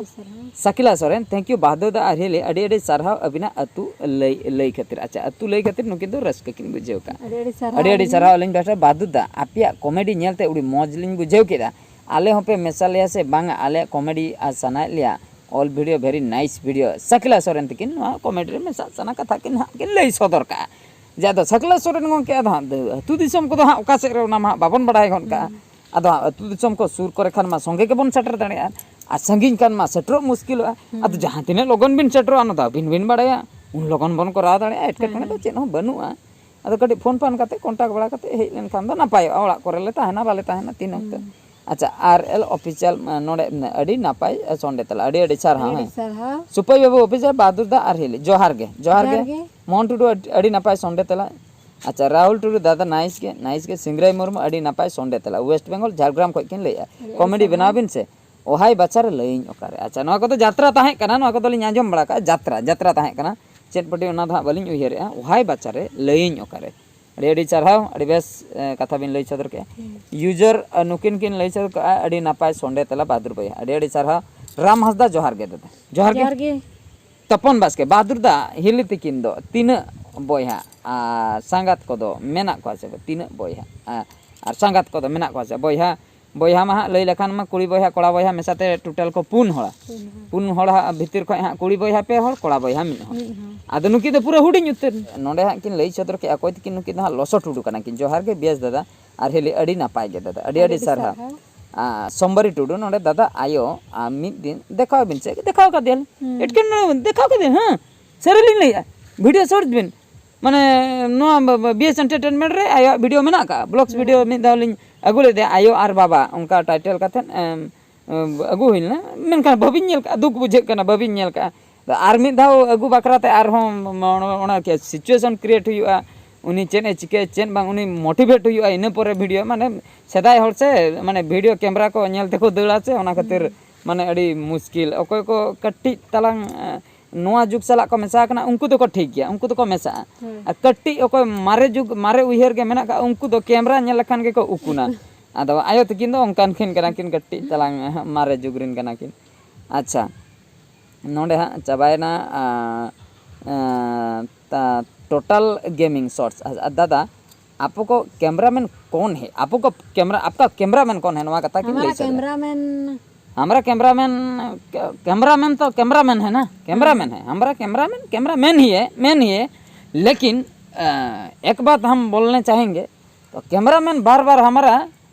ᱥᱟᱠᱤᱞᱟ ᱥᱚᱨᱮᱱ, thank you ᱵᱟᱦᱫᱩᱨ ᱫᱟ ᱟᱨ ᱦᱤᱞᱤ, ᱟᱹᱰᱤ ᱟᱹᱰᱤ ᱥᱟᱨᱦᱟᱣ ᱟᱹᱵᱤᱱᱟᱜ ᱟᱹᱛᱩ ᱞᱟᱹᱭ ᱞᱟᱹᱭ ᱠᱷᱟᱹᱛᱤᱨ᱾ ᱟᱪᱪᱷᱟ, ᱟᱹᱛᱩ ᱞᱟᱹᱭ ᱠᱷᱟᱹᱛᱤᱨ ᱱᱩᱠᱤᱱ ᱫᱚ ᱨᱟᱹᱥᱠᱟᱹ ᱠᱤᱱ ᱵᱩᱡᱷᱟᱹᱣ ᱠᱟᱜᱼᱟ᱾ ᱟᱹᱰᱤ ᱟᱹᱰᱤ ᱥᱟᱨᱦᱟᱣ ᱟᱹᱰᱤ ᱟᱹᱰᱤ ᱟᱹᱞᱤᱧ ᱥᱟᱨᱦᱟᱣ ᱟᱹᱞᱤᱧ ᱯᱟᱦᱴᱟ᱾ ᱵᱟᱦᱫᱩᱨ ᱫᱟ, ᱟᱯᱮᱭᱟᱜ ᱠᱚᱢᱮᱰᱤ ᱧᱮᱞᱛᱮ ᱟᱹᱰᱤ ᱢᱚᱡᱽ ᱞᱤᱧ ᱵᱩᱡᱷᱟᱹᱣ ᱠᱮᱫᱟ᱾ ᱟᱞᱮ ᱦᱚᱸᱯᱮ ᱢᱮᱥᱟ ᱞᱮᱭᱟ ᱥᱮ ᱵᱟᱝᱟ, ᱟᱞᱮᱭᱟᱜ ᱠᱚᱢᱮᱰᱤ ᱟᱨ ᱥᱟᱱᱟᱭᱮᱫ ᱞᱮᱭᱟ᱾ All video very nice video᱾ ᱥᱟᱠᱤᱞᱟ Soren ᱛᱤᱠᱤᱱ ᱱᱚᱣᱟ ᱠᱚᱢᱮᱰᱤ ᱨᱮ ᱢᱮᱥᱟ ᱥᱟᱱᱟ ᱠᱟᱛᱷᱟ ᱠᱤᱱ ᱦᱟᱸᱜ ᱠᱤᱱ ᱞᱟᱹᱭ ᱥᱚᱫᱚᱨ ᱠᱟᱜᱼᱟ᱾ ᱡᱮ ᱟᱫᱚ ᱥᱟᱠᱤᱞᱟ ᱥᱚᱨᱮᱱ ᱜᱚᱢᱠᱮ, ᱟᱫᱚ ᱦᱟᱸᱜ ᱟᱹᱛᱩ ᱫᱤᱥᱚᱢ ᱠᱚᱫᱚ ᱦᱟᱸᱜ ᱚᱠᱟ ᱥᱮᱫ ᱨᱮ, ᱚᱱᱟ ᱢᱟ ᱦᱟᱸᱜ ᱵᱟᱵᱚᱱ ᱵᱟᱲᱟᱭ ᱜᱚᱫ ᱠᱟᱜᱼᱟ᱾ ᱟᱫᱚ ᱦᱟᱸᱜ ᱟᱹᱛᱩ ᱫᱤᱥᱚᱢ ᱠᱚ ᱥᱩᱨ ᱠᱚᱨᱮ ᱠᱷᱟᱱ ᱢᱟ ᱥᱚᱸᱜᱮ ᱜᱮᱵᱚᱱ ᱥᱮᱴᱮᱨ ᱫᱟᱲᱮᱭᱟᱜᱼᱟ, ᱟᱨ ᱥᱟᱺᱜᱤᱧ ᱠᱷᱟᱱ ᱢᱟ ᱥᱮᱴᱮᱨᱚᱜ ᱢᱩᱥᱠᱤᱞᱚᱜᱼᱟ᱾ ᱟᱫᱚ ᱡᱟᱦᱟᱸ ᱛᱤᱱᱟᱹᱜ ᱞᱚᱜᱚᱱ ᱵᱤᱱ ᱥᱮᱴᱮᱨᱚᱜᱼᱟ, ᱚᱱᱟ ᱫᱚ ᱟᱹᱵᱤᱱ ᱵᱤᱱ ᱵᱟᱲᱟᱭᱟ, ᱩᱱ ᱞᱚᱜᱚᱱ ᱵᱚᱱ ᱠᱚᱨᱟᱣ ᱫᱟᱲᱮᱭᱟᱜᱼᱟ, ᱮᱴᱠᱮᱴᱚᱬᱮ ᱫᱚ ᱪᱮᱫ ᱦᱚᱸ ᱵᱟᱹᱱᱩᱜᱼᱟ᱾ ᱟᱫᱚ ᱠᱟᱹᱴᱤᱡ ᱯᱷᱳᱱ ᱯᱷᱟᱱ ᱠᱟᱛᱮ, ᱠᱚᱱᱴᱟᱠᱴ ᱵᱟᱲᱟ ᱠᱟᱛᱮ ᱦᱮᱡ ᱞᱮᱱᱠᱷᱟᱱ ᱫᱚ ᱱᱟᱯᱟᱭᱚᱜᱼᱟ᱾ ᱚᱲᱟᱜ ᱠᱚᱨᱮ ᱞᱮ ᱛᱟᱦᱮᱱᱟ, ᱵᱟᱞᱮ ᱛᱟᱦᱮᱱᱟ ᱛᱤᱱ ᱚᱠᱛᱚ᱾ ᱟᱪᱪᱷᱟ, ᱟᱨ ᱮᱞ ᱚᱯᱷᱤᱥᱤᱭᱟᱞ, ᱱᱚᱰᱮ ᱟᱹᱰᱤ ᱱᱟᱯᱟᱭ ᱥᱚᱱᱰᱮ ᱛᱟᱞᱟ, ᱟᱹᱰᱤ ᱟᱹᱰᱤ ᱥᱟᱨᱦᱟᱣ᱾ ᱟᱹᱰᱤ ᱦᱮᱸ, ᱥᱟᱨᱦᱟᱣ᱾ ᱥᱩᱯᱟᱹᱭ ᱵᱟᱹᱵᱩ ᱚᱯᱷᱤᱥᱤᱭᱟᱞ, ᱵᱟᱦᱟᱫᱩᱨ ᱫᱟ ᱟᱨ ᱦᱤᱞᱤ, ᱡᱚᱦᱟᱨ ᱜᱮ, ᱡᱚᱦᱟᱨ ᱜᱮ᱾ ᱡᱚᱦᱟᱨ ᱜᱮ᱾ ᱢᱳᱦᱚᱱ ᱴᱩᱰᱩ, ᱟᱹᱰᱤ, ᱟᱹᱰᱤ ᱱᱟᱯᱟᱭ ᱥᱚᱱᱰᱮ ᱛᱟᱞᱟ᱾ ᱟᱪᱪᱷᱟ, ᱨᱟᱦᱩᱞ ᱴᱩᱰᱩ, ᱫᱟᱫᱟ ᱱᱟᱭᱤᱥ ᱜᱮ, ᱱᱟᱭᱤᱥ ᱜᱮ᱾ ᱥᱤᱝᱨᱟᱭ ᱢᱩᱨᱢᱩ, ᱟᱹᱰᱤ ᱱᱟᱯᱟᱭ ᱥᱚᱱᱰᱮ ᱛᱟᱞᱟ, ᱳᱭᱮᱥᱴ ᱵᱮᱝᱜᱚᱞ ᱡᱷᱟᱲᱜᱨᱟᱢ ᱠᱷᱚᱱ ᱠᱤᱱ ᱞᱟᱹᱭᱮᱫᱼᱟ, ᱟᱹᱰᱤ ᱠᱚᱢᱮᱰᱤ ᱥᱟᱨᱦᱟᱣ᱾ ᱵᱮᱱᱟᱣ ᱵᱤᱱ ᱥᱮ᱾ ᱚᱦᱟᱭ ᱵᱟᱪᱷᱟ ᱨᱮ ᱞᱟᱹᱭᱟᱹᱧ ᱚᱠᱟᱨᱮ᱾ ᱟᱪᱪᱷᱟ, ᱱᱚᱣᱟ ᱠᱚᱫᱚ ᱡᱟᱛᱨᱟ ᱛᱟᱦᱮᱸ ᱠᱟᱱᱟ, ᱱᱚᱣᱟ ᱠᱚᱫᱚᱞᱤᱧ ᱟᱸᱡᱚᱢ ᱵᱟᱲᱟ ᱠᱟᱜᱼᱟ, ᱡᱟᱛᱨᱟ, ᱡᱟᱛᱨᱟ ᱛᱟᱦᱮᱸ ᱠᱟᱱᱟ᱾ ᱪᱮᱫ ᱯᱟᱹᱴᱤ ᱚᱱᱟ ᱫᱚ ᱦᱟᱸᱜ ᱵᱟᱹᱞᱤᱧ ᱩᱭᱦᱟᱹᱨᱮᱜᱼᱟ᱾ ᱚᱦᱟᱭ ᱵᱟᱪᱷᱟ ᱨᱮ ᱞᱟᱹᱭᱟᱹᱧ ᱚᱠᱟᱨᱮ᱾ ᱟᱹᱰᱤ ᱟᱹᱰᱤ ᱥᱟᱨᱦᱟᱣ, ᱟᱹᱰᱤ ᱵᱮᱥ, ᱮ, ᱠᱟᱛᱷᱟ ᱵᱤᱱ ᱞᱟᱹᱭ ᱥᱚᱫᱚᱨ ᱠᱮᱜᱼᱟ᱾ ᱦᱩᱸ᱾ ᱤᱭᱩᱡᱟᱨ, ᱮ, ᱱᱩᱠᱤᱱ ᱠᱤᱱ ᱞᱟᱹᱭ ᱥᱚᱫᱚᱨ ᱠᱟᱜᱼᱟ, ᱟᱹᱰᱤ ᱱᱟᱯᱟᱭ ᱥᱚᱱᱰᱮ ᱛᱟᱞᱟ ᱵᱟᱦᱟᱫᱩᱨ ᱵᱚᱭᱦᱟ᱾ ᱟᱹᱰᱤ ᱟᱹᱰᱤ ᱥᱟᱨᱦᱟᱣ᱾ ᱨᱟᱢ ᱦᱟᱸᱥᱫᱟ, ᱡᱚᱦᱟᱨ ᱜᱮ ᱫᱟᱫᱟ᱾ ᱡᱚᱦᱟᱨ ᱜᱮ᱾ ᱡᱚᱦᱟᱨ ᱜᱮ᱾ ᱛᱚᱯᱚᱱ ᱵᱟᱥᱠᱮ, ᱵᱟᱦᱟᱫᱩᱨ ᱫᱟ, ᱦᱤᱞᱤ ᱛᱤᱠᱤᱱ ᱫᱚ ᱛᱤᱱᱟᱹᱜ ᱵᱚᱭᱦᱟ ᱟᱨ ᱥᱟᱸᱜᱟᱛ ᱠᱚᱫᱚ ᱢᱮᱱᱟᱜ ᱠᱚᱣᱟ ᱥᱮ ᱵᱟᱝ? ᱛᱤᱱᱟᱹᱜ ᱵᱚᱭᱦᱟ ᱟᱨ, ᱟᱨ ᱥᱟᱸᱜᱟᱛ ᱠᱚᱫᱚ ᱢᱮᱱᱟᱜ ᱠᱚᱣᱟ ᱥᱮ? ᱵᱚᱭᱦᱟ, ᱵᱚᱭᱦᱟ ᱢᱟ ᱦᱟᱸᱜ ᱞᱟᱹᱭ ᱞᱮᱠᱷᱟᱱ ᱢᱟ ᱠᱩᱲᱤ ᱵᱚᱭᱦᱟ, ᱠᱚᱲᱟ ᱵᱚᱭᱦᱟ ᱢᱮᱥᱟᱛᱮ ᱴᱳᱴᱟᱞ ᱠᱚ ᱯᱩᱱ ᱦᱚᱲᱟ᱾ ᱯᱩᱱ ᱦᱚᱲ᱾ ᱯᱩᱱ ᱦᱚᱲ ᱦᱟᱸᱜ ᱵᱷᱤᱛᱤᱨ ᱠᱷᱚᱱ ᱦᱟᱸᱜ ᱠᱩᱲᱤ ᱵᱚᱭᱦᱟ ᱯᱮ ᱦᱚᱲ, ᱠᱚᱲᱟ ᱵᱚᱭᱦᱟ ᱢᱤᱫ ᱦᱚᱲ᱾ ᱢᱤᱫ ᱦᱚᱲ᱾ ᱟᱫᱚ ᱱᱩᱠᱤᱱ ᱫᱚ ᱯᱩᱨᱟᱹ ᱦᱩᱰᱤᱧ ᱩᱛᱟᱹᱨ᱾ ᱱᱚᱰᱮ ᱦᱟᱸᱜ ᱠᱤᱱ ᱞᱟᱹᱭ ᱥᱚᱫᱚᱨ ᱠᱮᱜᱼᱟ, ᱚᱠᱚᱭ ᱛᱤᱠᱤᱱ ᱱᱩᱠᱤᱱ ᱫᱚ ᱦᱟᱸᱜ ᱞᱚᱥᱚ ᱴᱩᱰᱩ ᱠᱟᱱᱟ ᱠᱤᱱ᱾ ᱡᱚᱦᱟᱨ ᱜᱮ, ᱵᱮᱥ ᱫᱟᱫᱟ᱾ ᱟᱨ ᱦᱤᱞᱤ, ᱟᱹᱰᱤ ᱱᱟᱯᱟᱭ ᱜᱮ ᱫᱟᱫᱟ, ᱟᱹᱰᱤ ᱟᱹᱰᱤ ᱟᱹᱰᱤ ᱥᱟᱨᱦᱟᱣ᱾ ᱥᱟᱨᱦᱟᱣ᱾ ᱟᱨ ᱥᱳᱢᱵᱟᱨᱤ ᱴᱩᱰᱩ, ᱱᱚᱰᱮ ᱫᱟᱫᱟ ᱟᱭᱳ, ᱟᱨ ᱢᱤᱫ ᱫᱤᱱ ᱫᱮᱠᱷᱟᱣ ᱵᱤᱱ ᱥᱮ, ᱫᱮᱠᱷᱟᱣ ᱠᱟᱫᱮᱭᱟᱞᱤᱧ᱾ ᱦᱩᱸ᱾ ᱮᱴᱠᱮᱴᱚᱬᱮ ᱫᱮᱠᱷᱟᱣ ᱠᱟᱫᱮᱭᱟ, ᱦᱮᱸ, ᱥᱟᱹᱨᱤ ᱞᱤᱧ ᱞᱟᱹᱭᱮᱜᱼᱟ᱾ ᱵᱷᱤᱰᱤᱭᱳ ᱥᱚᱨᱪ ᱵᱤᱱ, ᱢᱟᱱᱮ ᱱᱚᱣᱟ ᱵᱤ ᱮᱥ ᱮᱱᱴᱟᱨᱴᱮᱱᱢᱮᱱᱴ ᱨᱮ ᱟᱭᱟᱜ ᱵᱷᱤᱰᱤᱭᱳ ᱢᱮᱱᱟᱜ ᱠᱟᱜᱼᱟ, ᱵᱞᱚᱜᱥ ᱵᱷᱤᱰᱤᱭᱳ ᱢᱮᱱᱟᱜᱼᱟ᱾ ᱢᱤᱫ ᱫᱷᱟᱣ ᱞᱤᱧ ᱟᱹᱜᱩ ᱞᱮᱫᱮᱭᱟ, ᱟᱭᱳ ᱟᱨ ᱵᱟᱵᱟ, ᱚᱱᱠᱟ ᱴᱟᱭᱴᱮᱞ ᱠᱟᱛᱮᱫ, ᱮᱢ, ᱮᱢ, ᱟᱹᱜᱩ ᱦᱩᱭ ᱞᱮᱱᱟ, ᱢᱮᱱᱠᱷᱟᱱ ᱵᱟᱹᱵᱤᱱ ᱧᱮᱞ ᱠᱟᱜᱼᱟ, ᱫᱩᱠ ᱵᱩᱡᱷᱟᱹᱜ ᱠᱟᱱᱟ, ᱵᱟᱹᱵᱤᱱ ᱧᱮᱞ ᱠᱟᱜᱼᱟ᱾ ᱟᱨ ᱢᱤᱫ ᱫᱷᱟᱣ ᱟᱹᱜᱩ ᱵᱟᱠᱷᱨᱟ ᱛᱮ ᱟᱨᱦᱚᱸ ᱚᱱᱟ, ᱚᱱᱟ ᱠᱤ ᱥᱤᱪᱩᱭᱮᱥᱚᱱ ᱠᱨᱤᱭᱮᱴ ᱦᱩᱭᱩᱜᱼᱟ, ᱩᱱᱤ ᱪᱮᱫ ᱮ ᱪᱤᱠᱟᱹᱭᱟ, ᱪᱮᱫ ᱵᱟᱝ, ᱩᱱᱤ ᱢᱳᱴᱤᱵᱷᱮᱴ ᱦᱩᱭᱩᱜᱼᱟ, ᱤᱱᱟᱹ ᱯᱚᱨᱮ ᱵᱷᱤᱰᱤᱭᱳ, ᱢᱟᱱᱮ ᱥᱮᱫᱟᱭ ᱦᱚᱲ ᱥᱮ, ᱢᱟᱱᱮ ᱵᱷᱤᱰᱤᱭᱳ ᱠᱮᱢᱨᱟ ᱠᱚ ᱧᱮᱞ ᱛᱮᱠᱚ ᱫᱟᱹᱲᱟ ᱥᱮ, ᱚᱱᱟ ᱠᱷᱟᱹᱛᱤᱨ ᱦᱩᱸ᱾ ᱢᱟᱱᱮ ᱟᱹᱰᱤ ᱢᱩᱥᱠᱤᱞ᱾ ᱚᱠᱚᱭ ᱠᱚ ᱠᱟᱹᱴᱤᱡ ᱛᱟᱞᱟᱝ, ᱮ, ᱱᱚᱣᱟ ᱡᱩᱜᱽ ᱥᱟᱞᱟᱜ ᱠᱚ ᱢᱮᱥᱟ ᱟᱠᱟᱱᱟ, ᱩᱱᱠᱩ ᱫᱚᱠᱚ ᱴᱷᱤᱠ ᱜᱮᱭᱟ, ᱩᱱᱠᱩ ᱫᱚᱠᱚ ᱢᱮᱥᱟᱜᱼᱟ᱾ ᱦᱳᱭ᱾ ᱟᱨ ᱠᱟᱹᱴᱤᱡ ᱚᱠᱚᱭ ᱢᱟᱨᱮ ᱡᱩᱜᱽ, ᱢᱟᱨᱮ ᱩᱭᱦᱟᱹᱨ ᱜᱮ ᱢᱮᱱᱟᱜ ᱠᱟᱜᱼᱟ, ᱩᱱᱠᱩ ᱫᱚ ᱠᱮᱢᱨᱟ ᱧᱮᱞ ᱞᱮᱠᱷᱟᱱ ᱜᱮᱠᱚ ᱩᱠᱩᱱᱟ᱾ ᱟᱫᱚ ᱟᱭᱳ ᱛᱟᱹᱠᱤᱱ ᱫᱚ ᱚᱱᱠᱟᱱ ᱠᱤᱱ ᱠᱟᱱᱟ ᱠᱤᱱ, ᱠᱟᱹᱴᱤᱡ ᱛᱟᱞᱟᱝ ᱢᱟᱨᱮ ᱡᱩᱜᱽ ᱨᱮᱱ ᱠᱟᱱᱟ ᱠᱤᱱ᱾ ᱟᱪᱪᱷᱟ, ᱱᱚᱰᱮ ᱦᱟᱸᱜ ᱪᱟᱵᱟᱭᱮᱱᱟ᱾ ᱟᱸ, ᱟᱸ, ᱴᱳᱴᱟᱞ ᱜᱮᱢᱤᱝ ᱥᱚᱨᱴᱥ᱾ ᱟᱨ ᱫᱟᱫᱟ, ᱟᱯᱚ ᱠᱚ ᱠᱮᱢᱨᱟᱢᱮᱱ ᱠᱚᱱ ᱦᱮ? ᱟᱯᱚ ᱠᱚ ᱠᱮᱢᱨᱟ, ᱟᱯᱠᱟ ᱠᱮᱢᱨᱟᱢᱮᱱ ᱠᱚᱱ ᱦᱮ? ᱱᱚᱣᱟ ᱠᱟᱛᱷᱟ ᱠᱤᱱ ᱞᱟᱹᱭ ᱦᱟᱢᱟᱨᱟ ᱥᱟᱰᱮ᱾ ᱠᱮᱢᱨᱟᱢᱮᱱ, ᱦᱟᱢᱟᱨᱟ ᱠᱮᱢᱨᱟᱢᱮᱱ, ᱠᱮᱢᱨᱟᱢᱮᱱ ᱛᱚ ᱠᱮᱢᱨᱟᱢᱮᱱ ᱦᱮ ᱱᱟ, ᱠᱮᱢᱨᱟᱢᱮᱱ ᱦᱮ, ᱦᱟᱢᱟᱨᱟ ᱠᱮᱢᱨᱟᱢᱮᱱ, ᱠᱮᱢᱨᱟᱢᱮᱱ ᱦᱤ ᱦᱮ, ᱢᱮᱱ ᱦᱤ ᱦᱮ, ᱞᱮᱠᱤᱱ, ᱟᱸ, ᱮᱠ ᱵᱟᱛ ᱦᱟᱢ ᱵᱚᱞᱱᱮ ᱪᱟᱦᱮᱝᱜᱮ, ᱛᱚ ᱠᱮᱢᱨᱟᱢᱮᱱ ᱵᱟᱨ ᱵᱟᱨ ᱦᱟᱢᱟᱨᱟ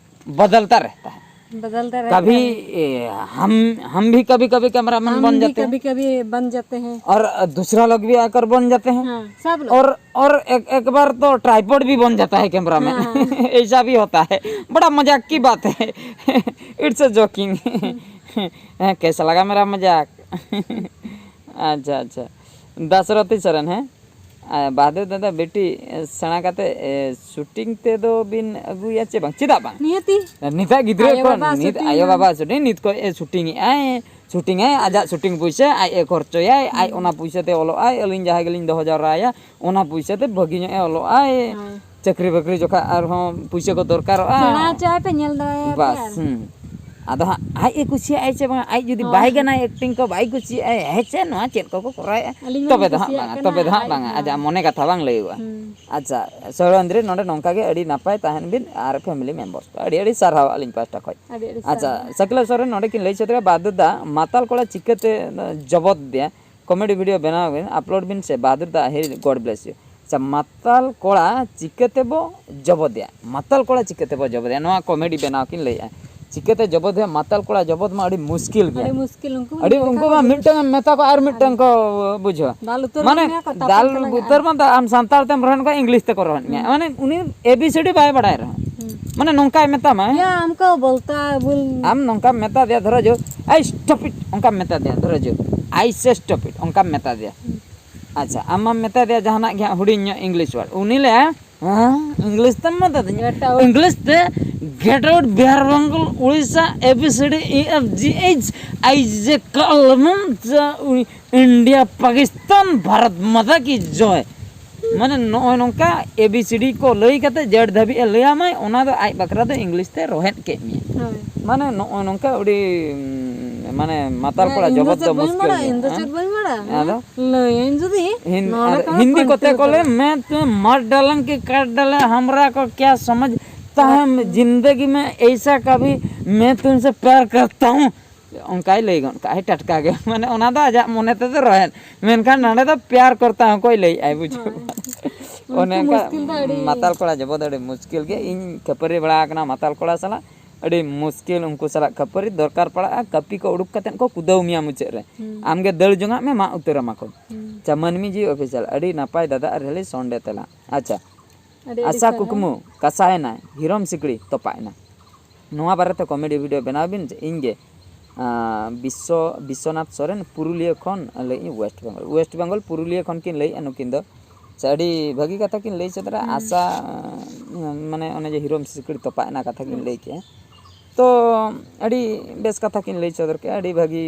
ᱵᱚᱫᱚᱞᱛᱟ ᱨᱮᱦᱛᱟ ᱦᱮ। बदलता रहता कभी, है। ए, हम, हम भी कभी-कभी कैमरामैन हम बन भी जाते हैं। कभी-कभी बन जाते हैं। और दूसरा लोग भी आकर बन जाते हैं। हाँ, सब लोग। और, और एक, एक बार तो ट्राइपॉड भी बन जाता है कैमरामैन। हाँ। ऐसा भी होता है। बड़ा मजाक की बात है। It's a joking। कैसा लगा मेरा मजाक? अच्छा, अच्छा। ᱫᱟᱥᱨᱚᱛᱤ ᱥᱚᱨᱮᱱ, ᱦᱮᱸ? ᱟᱨ ᱵᱟᱦᱟᱫᱩᱨ ᱫᱟᱫᱟ, ᱵᱤᱴᱤ ᱥᱮᱬᱟ ᱠᱟᱛᱮ, ᱮ, ᱥᱩᱴᱤᱝ ᱛᱮᱫᱚ ᱵᱤᱱ ᱟᱹᱜᱩᱭᱟ ᱪᱮ ᱵᱟᱝ? ᱪᱮᱫᱟᱜ ᱵᱟᱝ? ᱱᱤᱦᱟᱹᱛᱤ᱾ ᱱᱤᱛᱟᱜ ᱜᱤᱫᱽᱨᱟᱹ ᱟᱭᱳ ᱠᱚ, ᱵᱟᱵᱟ ᱱᱤᱛ ᱥᱩᱴᱤᱝ ᱟᱭᱳ ᱢᱟ᱾ ᱵᱟᱵᱟ ᱥᱩᱴᱤᱝ, ᱱᱤᱛ ᱠᱷᱚᱱ ᱮ ᱥᱩᱴᱤᱝ ᱮᱜᱼᱟᱭ, ᱥᱩᱴᱤᱝ ᱟᱭ, ᱟᱡᱟᱜ ᱥᱩᱴᱤᱝ ᱯᱩᱭᱥᱟᱹ ᱟᱡ ᱮ ᱠᱷᱚᱨᱪᱚᱭᱟᱭ, ᱟᱡ ᱦᱩᱸ᱾ ᱚᱱᱟ ᱯᱩᱭᱥᱟᱹ ᱛᱮ ᱚᱞᱚᱜ ᱟᱭ, ᱟᱹᱞᱤᱧ ᱡᱟᱦᱟᱸᱭ ᱜᱮᱞᱤᱧ ᱫᱚᱦᱚ ᱡᱟᱣᱨᱟᱭᱟ, ᱚᱱᱟ ᱯᱩᱭᱥᱟᱹ ᱛᱮ ᱵᱷᱟᱹᱜᱤ ᱧᱚᱜ ᱮ ᱚᱞᱚᱜ ᱟᱭ᱾ ᱦᱳᱭ᱾ ᱪᱟᱹᱠᱨᱤ ᱵᱟᱹᱠᱨᱤ ᱡᱚᱠᱷᱟ ᱟᱨᱦᱚᱸ ᱯᱩᱭᱥᱟᱹ ᱠᱚ ᱫᱚᱨᱠᱟᱨᱚᱜᱼᱟ᱾ ᱥᱮᱬᱟ ᱦᱚᱪᱚ ᱟᱭ ᱯᱮ, ᱧᱮᱞ ᱫᱟᱲᱮᱭᱟᱭ ᱯᱮ ᱵᱟᱥ, ᱟᱨ ᱦᱩᱸ᱾ ᱟᱫᱚ ᱦᱟᱸᱜ ᱟᱡ ᱮ ᱠᱩᱥᱤᱭᱟᱜᱼᱟᱭ ᱥᱮ ᱵᱟᱝ, ᱟᱡ ᱡᱩᱫᱤ ᱦᱳᱭ᱾ ᱵᱟᱭ ᱜᱟᱱᱟ ᱮᱠᱴᱤᱝ ᱠᱚ, ᱵᱟᱭ ᱠᱩᱥᱤᱭᱟᱜᱼᱟᱭ, ᱦᱮᱸ ᱪᱮ ᱱᱚᱣᱟ ᱪᱮᱫ ᱠᱚᱠᱚ ᱠᱚᱨᱟᱣᱮᱫᱼᱟ, ᱟᱹᱞᱤᱧ ᱛᱚᱵᱮ ᱢᱟᱞᱤᱧ ᱫᱚ ᱦᱟᱸᱜ ᱠᱩᱥᱤᱭᱟᱜ ᱵᱟᱝᱟ, ᱠᱟᱱᱟ, ᱛᱚᱵᱮ ᱫᱚ ᱦᱟᱸᱜ ᱟᱡ ᱵᱟᱝᱟ, ᱦᱚᱸ᱾ ᱟᱡᱟᱜ ᱢᱚᱱᱮ ᱠᱟᱛᱷᱟ ᱵᱟᱝ ᱞᱟᱹᱭᱚᱜᱼᱟ᱾ ᱦᱩᱸ᱾ ᱟᱪᱪᱷᱟ, ᱥᱚᱨᱮᱱᱫᱨᱤ, ᱱᱚᱰᱮ ᱱᱚᱝᱠᱟ ᱜᱮ ᱟᱹᱰᱤ ᱱᱟᱯᱟᱭ ᱛᱟᱦᱮᱱ ᱵᱤᱱ ᱟᱨ family members ᱠᱚ ᱟᱹᱰᱤ ᱟᱹᱰᱤ ᱥᱟᱨᱦᱟᱣ ᱟᱹᱞᱤᱧ ᱯᱟᱦᱴᱟ ᱠᱷᱚᱱ᱾ ᱟᱹᱰᱤ ᱟᱹᱰᱤ ᱟᱪᱪᱷᱟ, ᱥᱟᱨᱦᱟᱣ᱾ ᱥᱟᱠᱞᱟ ᱥᱚᱨᱮᱱ ᱱᱚᱰᱮ ᱠᱤᱱ ᱞᱟᱹᱭ ᱥᱚᱫᱚᱨᱟ, ᱵᱟᱫᱩ ᱫᱟ ᱢᱟᱛᱟᱞ ᱠᱚᱲᱟ ᱪᱤᱠᱟᱹᱛᱮ ᱡᱚᱵᱚᱛ ᱫᱮᱭᱟ? Comedy video ᱵᱮᱱᱟᱣ ᱵᱤᱱ, upload ᱵᱤᱱ ᱥᱮ, ᱵᱟᱦᱟᱫᱩᱨ ᱫᱟ ᱟᱦᱤᱨ, God bless you᱾ ᱟᱪᱪᱷᱟ, ᱢᱟᱛᱟᱞ ᱠᱚᱲᱟ ᱪᱤᱠᱟᱹ ᱛᱮᱵᱚ ᱡᱚᱵᱚᱫᱮᱭᱟ? ᱢᱟᱛᱟᱞ ᱠᱚᱲᱟ ᱪᱤᱠᱟᱹ ᱛᱮᱵᱚ ᱡᱚᱵᱚᱫᱮᱭᱟ? ᱱᱚᱣᱟ comedy ᱵᱮᱱᱟᱣ ᱠᱤᱱ ᱞᱟᱹᱭᱮᱜᱼᱟ᱾ ᱪᱤᱠᱟᱹᱛᱮ ᱡᱚᱵᱚᱫᱮᱭᱟ? ᱢᱟᱛᱟᱞ ᱠᱚᱲᱟ ᱡᱚᱵᱚᱫ ᱢᱟ ᱟᱹᱰᱤ ᱢᱩᱥᱠᱤᱞ ᱜᱮᱭᱟ᱾ ᱟᱹᱰᱤ ᱢᱩᱥᱠᱤᱞ, ᱩᱱᱠᱩ ᱢᱟ ᱟᱹᱰᱤ, ᱢᱮᱛᱟ ᱩᱱᱠᱩ ᱠᱚᱣᱟ ᱢᱟ ᱟᱹᱰᱤ ᱢᱤᱫᱴᱟᱝ ᱢᱩᱥᱠᱤᱞ᱾ ᱢᱮᱛᱟ ᱠᱚᱣᱟ ᱟᱨ ᱢᱤᱫᱴᱟᱝ ᱠᱚ ᱵᱩᱡᱷᱟᱹᱣᱟ᱾ ᱫᱟᱞ ᱩᱛᱟᱹᱨ ᱢᱟᱱᱮ ᱜᱚᱫ ᱢᱮᱭᱟ ᱠᱚ, ᱛᱟᱯᱚᱨ ᱫᱟᱞ ᱠᱚ ᱞᱟᱜᱟᱜᱼᱟ᱾ ᱩᱛᱟᱹᱨ ᱢᱟ ᱫᱟ-, ᱟᱢ ᱥᱟᱱᱛᱟᱲ ᱛᱮᱢ ᱨᱚᱲ ᱠᱷᱟᱱ English ᱛᱮᱠᱚ ᱨᱚᱲ ᱢᱮᱭᱟ᱾ ᱦᱩᱸ᱾ ᱢᱟᱱᱮ ᱩᱱᱤ A B C D ᱵᱟᱭ ᱵᱟᱲᱟᱭ ᱨᱮᱦᱚᱸ᱾ ᱦᱩᱸ᱾ ᱢᱟᱱᱮ ᱱᱚᱝᱠᱟᱭ ᱢᱮᱛᱟᱢᱟ, ᱦᱮᱸ? ᱭᱟ, ᱟᱢ ᱠᱚ ᱵᱚᱞᱛᱟ ᱵᱚᱞ- ᱟᱢ ᱱᱚᱝᱠᱟᱢ ᱢᱮᱛᱟ ᱫᱮᱭᱟ, ᱫᱷᱚᱨᱚ ᱡᱳ, "ᱟᱭ stop it", ᱚᱱᱠᱟᱢ ᱢᱮᱛᱟ ᱫᱮᱭᱟ, ᱫᱷᱚᱨᱚ ᱡᱳ, "ᱟᱭ ᱥᱮ stop it", ᱚᱱᱠᱟᱢ ᱢᱮᱛᱟ ᱫᱮᱭᱟ᱾ ᱦᱩᱸ᱾ ᱟᱪᱪᱷᱟ, ᱟᱢ ᱢᱟᱢ ᱢᱮᱛᱟ ᱫᱮᱭᱟ ᱡᱟᱦᱟᱱᱟᱜ ᱜᱮ ᱦᱟᱸᱜ ᱦᱩᱰᱤᱧ ᱧᱚᱜ English word, ᱩᱱᱤ ᱞᱟᱹᱭᱟ, "ᱦᱮᱸ, English ᱛᱮᱢ ᱢᱮᱛᱟ ᱫᱤᱧᱟ?" Get out. English ᱛᱮ, "Get out, Bihar, Bengal, Odisha, A B C D, E F G H, I J K L M N, India, Pakistan, Bharat ᱢᱟᱛᱟ ᱠᱤ ᱡᱚᱭ᱾" ᱢᱟᱱᱮ ᱱᱚᱜᱼᱚᱭ ᱱᱚᱝᱠᱟ A B C D ᱠᱚ ᱞᱟᱹᱭ ᱠᱟᱛᱮ Z ᱫᱷᱟᱹᱵᱤᱡ ᱮ ᱞᱟᱹᱭᱟᱢᱟᱭ, ᱚᱱᱟ ᱫᱚ ᱟᱡ ᱵᱟᱠᱷᱨᱟ ᱫᱚ ᱤᱝᱞᱤᱥ ᱛᱮ ᱨᱚᱦᱮᱫ ᱠᱮᱫ ᱢᱮᱭᱟ᱾ ᱦᱳᱭ᱾ ᱢᱟᱱᱮ ᱱᱚᱜᱼᱚᱭ ᱱᱚᱝᱠᱟ ᱟᱹᱰᱤ, ᱩᱸ, ᱢᱟᱱᱮ ᱢᱟᱛᱟᱞ ᱦᱮᱸ, ᱠᱚᱲᱟ ᱤᱧ ᱫᱚ ᱡᱚᱵᱚᱛ ᱫᱚ ᱪᱮᱫ ᱵᱟᱹᱧ ᱢᱩᱥᱠᱤᱞ ᱵᱟᱲᱟᱭᱟ, ᱜᱮᱭᱟ᱾ ᱤᱧ ᱫᱚ ᱦᱮᱸ? ᱪᱮᱫ ᱵᱟᱹᱧ ᱵᱟᱲᱟᱭᱟ᱾ ᱟᱫᱚ? ᱞᱟᱹᱭᱟᱹᱧ ᱡᱩᱫᱤ ᱦᱤᱱ-, ᱱᱚᱰᱮ ᱟᱨ ᱠᱷᱚᱱ ᱦᱤᱱᱫᱤ ᱯᱟᱱᱛᱮ ᱠᱚᱛᱮ ᱠᱚ ᱩᱛᱟᱹᱨᱟ᱾ ᱞᱟᱹᱭ, "मैं तो मर डालंग के काट डाले, हमरा को क्या समझ, ᱛᱟᱦᱮᱢ ᱡᱤᱱᱫᱮᱜᱤ ᱢᱮ ᱮᱭᱥᱟ ᱠᱟᱵᱷᱤ ᱢᱮ ᱛᱩᱢᱥᱮ ᱯᱭᱟᱨ ᱠᱟᱨᱛᱟ ᱦᱩᱸ", ᱚᱱᱠᱟᱭ ᱞᱟᱹᱭ ᱜᱚᱫ ᱠᱟᱜᱼᱟᱭ ᱴᱟᱴᱠᱟ ᱜᱮ᱾ ᱢᱟᱱᱮ ᱚᱱᱟ ᱫᱚ ᱟᱡᱟᱜ ᱢᱚᱱᱮ ᱛᱮᱫᱚ ᱨᱚᱦᱮᱫ, ᱢᱮᱱᱠᱷᱟᱱ ᱱᱚᱰᱮ ᱫᱚ ᱯᱭᱟᱨ ᱠᱚᱨᱛᱟ ᱦᱚᱸᱠᱚᱭ ᱞᱟᱹᱭᱮᱫᱼᱟᱭ, ᱵᱩᱡᱷᱟᱹᱣ᱾ ᱦᱳᱭ᱾ ᱚᱱᱮ ᱩᱱᱠᱩ ᱚᱱᱠᱟ ᱢᱩᱥᱠᱤᱞ ᱫᱚ ᱟᱹᱰᱤ ᱢᱟᱛᱟᱞ ᱠᱚᱲᱟ ᱡᱚᱵᱚᱫ ᱟᱹᱰᱤ ᱢᱩᱥᱠᱤᱞ ᱜᱮ᱾ ᱤᱧ ᱠᱷᱟᱹᱯᱟᱹᱨᱤ ᱵᱟᱲᱟ ᱟᱠᱟᱱᱟ ᱢᱟᱛᱟᱞ ᱠᱚᱲᱟ ᱥᱟᱞᱟᱜ, ᱟᱹᱰᱤ ᱢᱩᱥᱠᱤᱞ ᱩᱱᱠᱩ ᱥᱟᱞᱟᱜ ᱠᱷᱟᱹᱯᱟᱹᱨᱤ᱾ ᱫᱚᱨᱠᱟᱨ ᱯᱟᱲᱟᱜᱼᱟ, ᱠᱟᱹᱯᱤ ᱠᱚ ᱩᱰᱩᱠ ᱠᱟᱛᱮᱫ ᱠᱚ ᱠᱩᱫᱟᱹᱣ ᱢᱮᱭᱟ ᱢᱩᱪᱟᱹᱫ ᱨᱮ᱾ ᱦᱩᱸ᱾ ᱟᱢᱜᱮ ᱫᱟᱹᱲ ᱡᱚᱝᱟᱜ ᱢᱮ, ᱢᱟᱜ ᱩᱛᱟᱹᱨ ᱟᱢᱟ ᱠᱚ᱾ ᱦᱩᱸ᱾ ᱟᱪᱪᱷᱟ, ᱢᱟᱹᱱᱢᱤ ᱡᱤᱣᱤ ᱚᱯᱷᱤᱥᱤᱭᱟᱞ, ᱟᱹᱰᱤ ᱱᱟᱯᱟᱭ ᱫᱟᱫᱟ ᱟᱨ ᱦᱤᱞᱤ ᱥᱚᱱᱰᱮ ᱛᱮᱞᱟ᱾ ᱟᱪᱪᱷᱟ, ᱟᱹᱰᱤ ᱟᱹᱰᱤ ᱟᱥᱟ ᱥᱟᱨᱦᱟᱣ᱾ ᱠᱩᱠᱢᱩ ᱠᱟᱥᱟᱭᱮᱱᱟᱭ, ᱦᱤᱨᱚᱢ ᱥᱤᱠᱲᱤ ᱛᱚᱯᱟᱜ ᱮᱱᱟ᱾ ᱱᱚᱣᱟ ᱵᱟᱨᱮᱛᱮ ᱠᱚᱢᱮᱰᱤ ᱵᱷᱤᱰᱤᱭᱳ ᱵᱮᱱᱟᱣ ᱵᱤᱱ᱾ ᱤᱧ ᱜᱮ, ᱟᱸ, ᱵᱤᱥᱥᱚ-, ᱵᱤᱥᱥᱚᱱᱟᱛᱷ ᱥᱚᱨᱮᱱ, ᱯᱩᱨᱩᱞᱤᱭᱟᱹ ᱠᱷᱚᱱ ᱞᱟᱹᱭᱮᱫ ᱟᱹᱧ, ᱳᱭᱮᱥᱴ ᱵᱮᱝᱜᱚᱞ᱾ ᱳᱭᱮᱥᱴ ᱵᱮᱝᱜᱚᱞ ᱯᱩᱨᱩᱞᱤᱭᱟᱹ ᱠᱷᱚᱱ ᱠᱤᱱ ᱞᱟᱹᱭᱮᱫᱼᱟ ᱱᱩᱠᱤᱱ ᱫᱚ᱾ ᱥᱮ ᱟᱹᱰᱤ ᱵᱷᱟᱹᱜᱤ ᱠᱟᱛᱷᱟ ᱠᱤᱱ ᱞᱟᱹᱭ ᱥᱚᱫᱚᱨᱟ᱾ ᱦᱩᱸ᱾ ᱟᱥᱟ, ᱟᱸ, ᱢᱟᱱᱮ ᱚᱱᱮ ᱡᱮ ᱦᱤᱨᱚᱢ ᱥᱤᱠᱲᱤ ᱛᱚᱯᱟᱜ ᱮᱱᱟ ᱠᱟᱛᱷᱟ ᱠᱤᱱ ᱦᱩᱸ᱾ ᱞᱟᱹᱭ ᱠᱮᱜᱼᱟ᱾ ᱛᱚ ᱟᱹᱰᱤ ᱵᱮᱥ ᱠᱟᱛᱷᱟ ᱠᱤᱱ ᱞᱟᱹᱭ ᱥᱚᱫᱚᱨ ᱠᱮᱜᱼᱟ, ᱟᱹᱰᱤ ᱵᱷᱟᱹᱜᱤ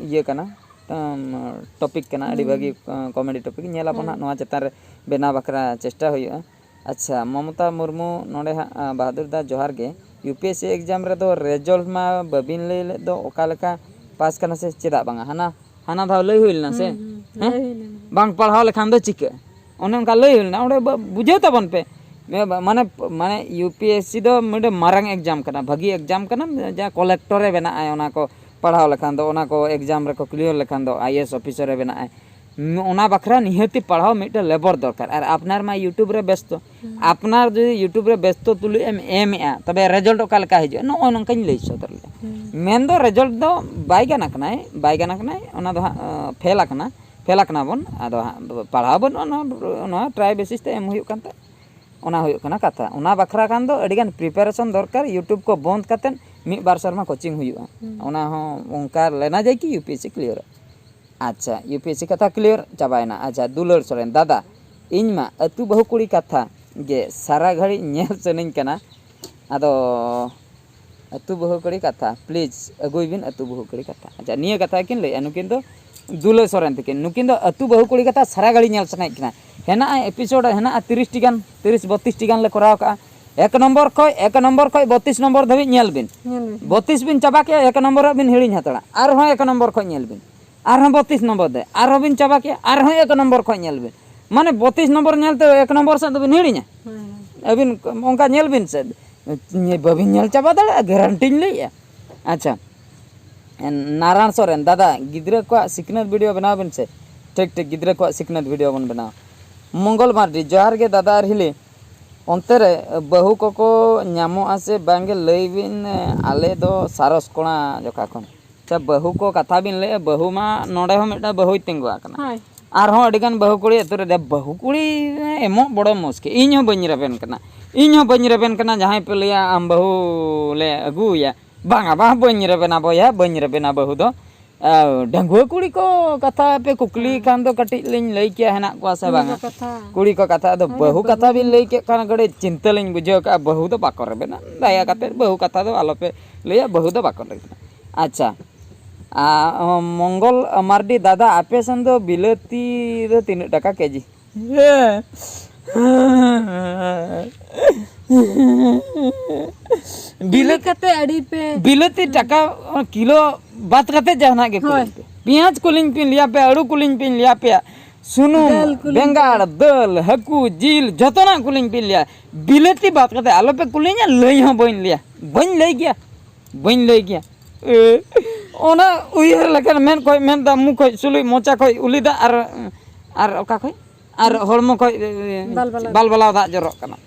ᱤᱭᱟᱹ ᱠᱟᱱᱟ, ᱟᱢ, ᱴᱚᱯᱤᱠ ᱠᱟᱱᱟ, ᱟᱹᱰᱤ ᱦᱩᱸ᱾ ᱵᱷᱟᱹᱜᱤ, ᱟᱸ, ᱠᱚᱢᱮᱰᱤ ᱴᱚᱯᱤᱠ᱾ ᱧᱮᱞ ᱟᱵᱚᱱ ᱦᱮᱸ᱾ ᱦᱟᱸᱜ ᱱᱚᱣᱟ ᱪᱮᱛᱟᱱ ᱨᱮ ᱵᱮᱱᱟᱣ ᱵᱟᱠᱷᱨᱟ ᱪᱮᱥᱴᱟ ᱦᱩᱭᱩᱜᱼᱟ᱾ ᱟᱪᱪᱷᱟ, ᱢᱚᱢᱚᱛᱟ ᱢᱩᱨᱢᱩ ᱱᱚᱰᱮ ᱦᱟᱸᱜ, ᱟᱸ, ᱵᱟᱦᱟᱫᱩᱨ ᱫᱟ ᱡᱚᱦᱟᱨ ᱜᱮ᱾ U P S C exam ᱨᱮᱫᱚ result ᱢᱟ ᱵᱟᱹᱵᱤᱱ ᱞᱟᱹᱭ ᱞᱮᱫ ᱫᱚ, ᱚᱠᱟ ᱞᱮᱠᱟ ᱯᱟᱥ ᱠᱟᱱᱟ ᱥᱮ ᱪᱮᱫᱟᱜ ᱵᱟᱝᱟ? ᱦᱟᱱᱟ, ᱦᱟᱱᱟ ᱫᱷᱟᱣ ᱞᱟᱹᱭ ᱦᱩᱭ ᱞᱮᱱᱟ ᱥᱮ? ᱦᱩᱸ, ᱦᱩᱸ, ᱦᱮᱸ? ᱞᱟᱹᱭ ᱦᱩᱭ ᱞᱮᱱᱟ᱾ ᱵᱟᱝ ᱯᱟᱲᱦᱟᱣ ᱞᱮᱠᱷᱟᱱ ᱫᱚ ᱪᱤᱠᱟᱹᱜᱼᱟ? ᱚᱱᱮ ᱚᱱᱠᱟ ᱞᱟᱹᱭ ᱦᱩᱭ ᱞᱮᱱᱟ, ᱚᱸᱰᱮ ᱵᱟ-, ᱵᱩᱡᱷᱟᱹᱣ ᱛᱟᱵᱚᱱ ᱯᱮ᱾ ᱢᱮ-, ᱵᱟ-, ᱢᱟᱱᱮ, ᱢᱟᱱᱮ U P S C ᱫᱚ ᱢᱤᱫᱴᱮᱱ ᱢᱟᱨᱟᱝ exam ᱠᱟᱱᱟ, ᱵᱷᱟᱹᱜᱤ exam ᱠᱟᱱᱟ, ᱡᱟᱦᱟᱸ ᱠᱚᱞᱮᱠᱴᱚᱨᱮ ᱵᱮᱱᱟᱜᱼᱟᱭ, ᱚᱱᱟ ᱠᱚ ᱯᱟᱲᱦᱟᱣ ᱞᱮᱠᱷᱟᱱ ᱫᱚ, ᱚᱱᱟ ᱠᱚ exam ᱨᱮᱠᱚ clear ᱞᱮᱠᱷᱟᱱ ᱫᱚ I A S officer ᱮ ᱵᱮᱱᱟᱜᱼᱟᱭ᱾ ᱱᱚ-, ᱚᱱᱟ ᱵᱟᱠᱷᱨᱟ ᱱᱤᱦᱟᱹᱛᱤ ᱯᱟᱲᱦᱟᱣ ᱢᱤᱫᱴᱮᱱ ᱞᱮᱵᱚᱨ ᱫᱚᱨᱠᱟᱨ᱾ ᱟᱨ ᱟᱯᱱᱟᱨ ᱢᱟ YouTube ᱨᱮ ᱵᱮᱥᱛᱚ᱾ ᱦᱩᱸ᱾ ᱟᱯᱱᱟᱨ ᱡᱩᱫᱤ YouTube ᱨᱮ ᱵᱮᱥᱛᱚ ᱛᱩᱞᱩᱡ ᱮᱢ ᱮᱢᱮᱜᱼᱟ, ᱛᱚᱵᱮ result ᱚᱠᱟ ᱞᱮᱠᱟ ᱦᱤᱡᱩᱜᱼᱟ? ᱱᱚᱜᱼᱚᱭ ᱱᱚᱝᱠᱟᱧ ᱞᱟᱹᱭ ᱥᱚᱫᱚᱨ ᱞᱮᱫᱟ᱾ ᱦᱩᱸ᱾ ᱢᱮᱱᱫᱚ result ᱫᱚ ᱵᱟᱭ ᱜᱟᱱ ᱟᱠᱟᱱᱟᱭ, ᱵᱟᱭ ᱜᱟᱱ ᱟᱠᱟᱱᱟᱭ, ᱚᱱᱟ ᱫᱚ ᱦᱟᱸᱜ, ᱟᱸ, ᱯᱷᱮᱞ ᱟᱠᱟᱱᱟ, ᱯᱷᱮᱞ ᱟᱠᱟᱱᱟ ᱵᱚᱱ᱾ ᱟᱫᱚ ᱦᱟᱸᱜ ᱯᱟᱲᱦᱟᱣ ᱵᱟᱹᱱᱩᱜᱼᱟ, ᱱᱚᱣᱟ, ᱱᱚᱣᱟ try basis ᱛᱮ ᱮᱢ ᱦᱩᱭᱩᱜ ᱠᱟᱱ ᱛᱟᱦᱮᱸᱫ᱾ ᱚᱱᱟ ᱦᱩᱭᱩᱜ ᱠᱟᱱᱟ ᱠᱟᱛᱷᱟ᱾ ᱚᱱᱟ ᱵᱟᱠᱷᱨᱟ ᱠᱷᱟᱱ ᱫᱚ ᱟᱹᱰᱤᱜᱟᱱ preparation ᱫᱚᱨᱠᱟᱨ, YouTube ᱠᱚ ᱵᱚᱱᱫ ᱠᱟᱛᱮᱫ ᱢᱤᱫ ᱵᱟᱨ ᱥᱮᱨᱢᱟ coaching ᱦᱩᱭᱩᱜᱼᱟ᱾ ᱦᱩᱸ᱾ ᱚᱱᱟ ᱦᱚᱸ ᱚᱱᱠᱟ ᱞᱮᱱᱟ ᱡᱮ ᱠᱤ U P S C clear᱾ ᱟᱪᱪᱷᱟ, U P S C ᱠᱟᱛᱷᱟ clear ᱪᱟᱵᱟᱭᱮᱱᱟ᱾ ᱟᱪᱪᱷᱟ, ᱫᱩᱞᱟᱹᱲ ᱥᱚᱨᱮᱱ, ᱫᱟᱫᱟ, ᱤᱧ ᱢᱟ ᱟᱹᱛᱩ ᱵᱟᱹᱦᱩ ᱠᱩᱲᱤ ᱠᱟᱛᱷᱟ ᱜᱮ ᱥᱟᱨᱟ ᱜᱷᱟᱹᱲᱤᱡ ᱧᱮᱞ ᱥᱟᱱᱟᱧ ᱠᱟᱱᱟ᱾ ᱟᱫᱚ ᱟᱹᱛᱩ ᱵᱟᱹᱦᱩ ᱠᱩᱲᱤ ᱠᱟᱛᱷᱟ, please ᱟᱹᱜᱩᱭ ᱵᱤᱱ ᱟᱹᱛᱩ ᱵᱟᱹᱦᱩ ᱠᱩᱲᱤ ᱠᱟᱛᱷᱟ᱾ ᱟᱪᱪᱷᱟ, ᱱᱤᱭᱟᱹ ᱠᱟᱛᱷᱟ ᱜᱮᱠᱤᱱ ᱞᱟᱹᱭᱮᱫᱼᱟ ᱱᱩᱠᱤᱱ ᱫᱚ ᱫᱩᱞᱟᱹᱲ ᱥᱚᱨᱮᱱ ᱛᱟᱹᱠᱤᱱ᱾ ᱱᱩᱠᱤᱱ ᱫᱚ ᱟᱹᱛᱩ ᱵᱟᱹᱦᱩ ᱠᱩᱲᱤ ᱠᱟᱛᱷᱟ ᱥᱟᱨᱟ ᱜᱷᱟᱹᱲᱤᱡ ᱧᱮᱞ ᱥᱟᱱᱟᱭᱮᱫ ᱠᱤᱱᱟ᱾ ᱦᱮᱱᱟᱜᱼᱟ, ᱮᱯᱤᱥᱳᱰ ᱦᱮᱱᱟᱜᱼᱟ ᱛᱤᱨᱤᱥ ᱴᱤ ᱜᱟᱱ, ᱛᱤᱨᱤᱥ ᱵᱚᱛᱤᱥ ᱴᱤ ᱜᱟᱱ ᱞᱮ ᱠᱚᱨᱟᱣ ᱠᱟᱜᱼᱟ᱾ ᱮᱠ ᱱᱚᱢᱵᱚᱨ ᱠᱷᱚᱡ ᱮᱠ ᱱᱚᱢᱵᱚᱨ ᱠᱷᱚᱡ ᱵᱚᱛᱤᱥ ᱱᱚᱢᱵᱚᱨ ᱫᱷᱟᱹᱵᱤᱡ ᱧᱮᱞ ᱵᱤᱱ᱾ ᱧᱮᱞ ᱵᱤᱱ᱾ ᱵᱚᱛᱤᱥ ᱵᱤᱱ ᱪᱟᱵᱟ ᱠᱮᱜᱼᱟ, ᱮᱠ ᱱᱚᱢᱵᱚᱨ ᱨᱮ ᱵᱤᱱ ᱦᱤᱲᱤᱧ ᱦᱟᱛᱟᱲᱟ, ᱟᱨᱦᱚᱸ ᱮᱠ ᱱᱚᱢᱵᱚᱨ ᱠᱷᱚᱡ ᱧᱮᱞ ᱵᱤᱱ, ᱟᱨᱦᱚᱸ ᱵᱚᱛᱤᱥ ᱱᱚᱢᱵᱚᱨ ᱫᱮ, ᱟᱨᱦᱚᱸ ᱵᱤᱱ ᱪᱟᱵᱟ ᱠᱮᱜᱼᱟ, ᱟᱨᱦᱚᱸ ᱮᱠ ᱱᱚᱢᱵᱚᱨ ᱠᱷᱚᱡ ᱧᱮᱞ ᱵᱤᱱ᱾ ᱢᱟᱱᱮ ᱵᱚᱛᱤᱥ ᱱᱚᱢᱵᱚᱨ ᱧᱮᱞ ᱛᱮ ᱮᱠ ᱱᱚᱢᱵᱚᱨ ᱥᱮᱫ ᱫᱚᱵᱤᱱ ᱦᱤᱲᱤᱧᱟ᱾ ᱦᱳᱭ, ᱦᱳᱭ᱾ ᱟᱹᱵᱤᱱ ᱚᱱᱠᱟ ᱧᱮᱞ ᱵᱤᱱ ᱥᱮ, ᱵᱟᱹᱵᱤᱱ ᱧᱮᱞ ᱪᱟᱵᱟ ᱫᱟᱲᱮᱭᱟᱜᱼᱟ, ᱜᱮᱨᱮᱱᱴᱤᱧ ᱞᱟᱹᱭᱮᱜᱼᱟ᱾ ᱟᱪᱪᱷᱟ, ᱱᱟᱨᱟᱭᱚᱬ ᱥᱚᱨᱮᱱ, ᱫᱟᱫᱟ, ᱜᱤᱫᱽᱨᱟᱹ ᱠᱚᱣᱟᱜ ᱥᱤᱠᱷᱱᱟᱹᱛ ᱵᱷᱤᱰᱤᱭᱳ ᱵᱮᱱᱟᱣ ᱵᱤᱱ ᱥᱮ᱾ ᱴᱷᱤᱠ, ᱴᱷᱤᱠ, ᱜᱤᱫᱽᱨᱟᱹ ᱠᱚᱣᱟᱜ ᱥᱤᱠᱷᱱᱟᱹᱛ ᱵᱷᱤᱰᱤᱭᱳ ᱵᱚᱱ ᱵᱮᱱᱟᱣᱟ᱾ ᱢᱚᱝᱜᱚᱞ ᱢᱟᱨᱰᱤ, ᱡᱚᱦᱟᱨ ᱜᱮ ᱫᱟᱫᱟ ᱟᱨ ᱦᱤᱞᱤ᱾ ᱚᱱᱛᱮ ᱨᱮ ᱵᱟᱹᱦᱩ ᱠᱚᱠᱚ ᱧᱟᱢᱚᱜᱼᱟ ᱥᱮ ᱵᱟᱝᱜᱮ, ᱞᱟᱹᱭ ᱵᱤᱱ, ᱟᱞᱮ ᱫᱚ ᱥᱟᱨᱚᱥ ᱠᱚᱲᱟ ᱡᱚᱠᱷᱟ ᱠᱷᱚᱱ᱾ ᱟᱪᱪᱷᱟ, ᱵᱟᱹᱦᱩ ᱠᱚ ᱠᱟᱛᱷᱟ ᱵᱤᱱ ᱞᱟᱹᱭᱮᱫᱼᱟ, ᱵᱟᱹᱦᱩ ᱢᱟ ᱱᱚᱰᱮ ᱦᱚᱸ ᱢᱤᱫᱴᱟᱝ ᱵᱟᱹᱦᱩᱭ ᱛᱤᱸᱜᱩ ᱟᱠᱟᱱᱟ᱾ ᱦᱳᱭ᱾ ᱟᱨᱦᱚᱸ ᱟᱹᱰᱤᱜᱟᱱ ᱵᱟᱹᱦᱩ ᱠᱩᱲᱤ ᱟᱹᱛᱩ ᱨᱮ, ᱵᱟᱹᱦᱩ ᱠᱩᱲᱤ ᱮᱢᱚᱜ ᱵᱚᱲᱚ ᱢᱩᱥᱠᱤᱞ᱾ ᱤᱧ ᱦᱚᱸ ᱵᱟᱹᱧ ᱨᱮᱵᱮᱱ ᱠᱟᱱᱟ, ᱤᱧ ᱦᱚᱸ ᱵᱟᱹᱧ ᱨᱮᱵᱮᱱ ᱠᱟᱱᱟ᱾ ᱡᱟᱦᱟᱸᱭ ᱯᱮ ᱞᱟᱹᱭᱟ ᱟᱢ ᱵᱟᱹᱦᱩ ᱞᱮ ᱟᱹᱜᱩᱭᱟ, ᱵᱟᱝᱟ, ᱵᱟᱝ, ᱵᱟᱹᱧ ᱨᱮᱵᱮᱱᱟ ᱵᱚᱭᱦᱟ, ᱵᱟᱹᱧ ᱨᱮᱵᱮᱱᱟ ᱵᱟᱹᱦᱩ ᱫᱚ᱾ ᱟᱨ ᱰᱟᱺᱜᱩᱣᱟᱹ ᱠᱩᱲᱤ ᱠᱚ ᱠᱟᱛᱷᱟ ᱯᱮ ᱠᱩᱠᱞᱤ ᱦᱮᱸ᱾ ᱠᱷᱟᱱ ᱫᱚ ᱠᱟᱹᱴᱤᱡ ᱞᱤᱧ ᱞᱟᱹᱭ ᱠᱮᱭᱟ, ᱦᱮᱱᱟᱜ ᱠᱚᱣᱟ ᱥᱮ ᱠᱩᱲᱤ ᱵᱟᱝᱟ? ᱠᱚ ᱠᱟᱛᱷᱟ᱾ ᱠᱩᱲᱤ ᱠᱚ ᱠᱟᱛᱷᱟ, ᱟᱫᱚ ᱦᱳᱭ, ᱵᱟᱹᱦᱩ ᱵᱟᱹᱦᱩ ᱠᱟᱛᱷᱟ ᱵᱤᱱ ᱞᱟᱹᱭ ᱠᱮᱫ ᱠᱷᱟᱱ ᱠᱟᱹᱴᱤᱡ ᱪᱤᱱᱛᱟᱹ ᱞᱤᱧ ᱵᱩᱡᱷᱟᱹᱣ ᱠᱟᱜᱼᱟ, ᱵᱟᱹᱦᱩ ᱫᱚ ᱵᱟᱠᱚ ᱨᱮᱵᱮᱱᱟ᱾ ᱫᱟᱭᱟ ᱠᱟᱛᱮ ᱵᱟᱹᱦᱩ ᱠᱟᱛᱷᱟ ᱫᱚ ᱟᱞᱚᱯᱮ ᱞᱟᱹᱭᱟ, ᱵᱟᱹᱦᱩ ᱫᱚ ᱵᱟᱠᱚ ᱨᱮᱵᱮᱱᱟ᱾ ᱟᱪᱪᱷᱟ, ᱟᱨ ᱢᱚᱝᱜᱚᱞ ᱢᱟᱨᱰᱤ, ᱫᱟᱫᱟ, ᱟᱯᱮ ᱥᱮᱱ ᱫᱚ ᱵᱤᱞᱟᱹᱛᱤ ᱫᱚ ᱛᱤᱱᱟᱹᱜ ᱴᱟᱠᱟ ᱠᱮᱡᱤ? ᱦᱮᱸ᱾ ᱵᱤᱞᱟᱹᱛ-, ᱠᱟᱛᱮ ᱟᱹᱰᱤ ᱯᱮ ᱵᱤᱞᱟᱹᱛᱤ ᱴᱟᱠᱟ ᱠᱤᱞᱳ ᱵᱟᱫ ᱠᱟᱛᱮ ᱡᱟᱦᱟᱱᱟᱜ ᱜᱮ ᱦᱳᱭ᱾ ᱠᱩᱞᱤᱧ ᱯᱮ᱾ ᱯᱮᱸᱭᱟᱡᱽ ᱠᱩᱞᱤᱧ ᱯᱮ ᱞᱟᱹᱭᱟ ᱯᱮ, ᱟᱹᱲᱩ ᱠᱩᱞᱤᱧ ᱯᱮ ᱞᱟᱹᱭᱟ ᱯᱮᱭᱟ, ᱥᱩᱱᱩᱢ, ᱫᱟᱹᱞ ᱠᱩᱞᱤᱧ ᱵᱮᱸᱜᱟᱲ, ᱯᱮ᱾ ᱫᱟᱹᱞ, ᱦᱟᱹᱠᱩ, ᱡᱤᱞ, ᱡᱚᱛᱚᱱᱟᱜ ᱠᱩᱞᱤᱧ ᱯᱮ ᱞᱟᱹᱭᱟ᱾ ᱵᱤᱞᱟᱹᱛᱤ ᱵᱟᱫ ᱠᱟᱛᱮ ᱟᱞᱚ ᱯᱮ ᱠᱩᱞᱤᱧᱟ, ᱞᱟᱹᱭ ᱦᱚᱸ ᱵᱟᱹᱧ ᱞᱟᱹᱭᱟ᱾ ᱵᱟᱹᱧ ᱞᱟᱹᱭ ᱜᱮᱭᱟ, ᱵᱟᱹᱧ ᱞᱟᱹᱭ ᱜᱮᱭᱟ᱾ ᱮ, ᱚᱱᱟ ᱩᱭᱦᱟᱹᱨ ᱞᱮᱠᱷᱟᱱ ᱢᱮᱫ ᱠᱷᱚᱡ ᱢᱮᱫ ᱫᱟᱜ, ᱢᱩ ᱠᱷᱚᱡ ᱥᱩᱞᱩᱡ, ᱢᱚᱪᱟ ᱠᱷᱚᱡ ᱩᱞᱤ ᱫᱟᱜ, ᱟᱨ, ᱟᱨ ᱚᱠᱟ ᱠᱷᱚᱡ? ᱟᱨ ᱦᱚᱲᱢᱚ ᱠᱷᱚᱡ, ᱮ, ᱵᱟᱞᱵᱟᱞᱟᱣ᱾ ᱵᱟᱞᱵᱟᱞᱟᱣ ᱫᱟᱜ ᱡᱚᱨᱚᱜ ᱠᱟᱱᱟ᱾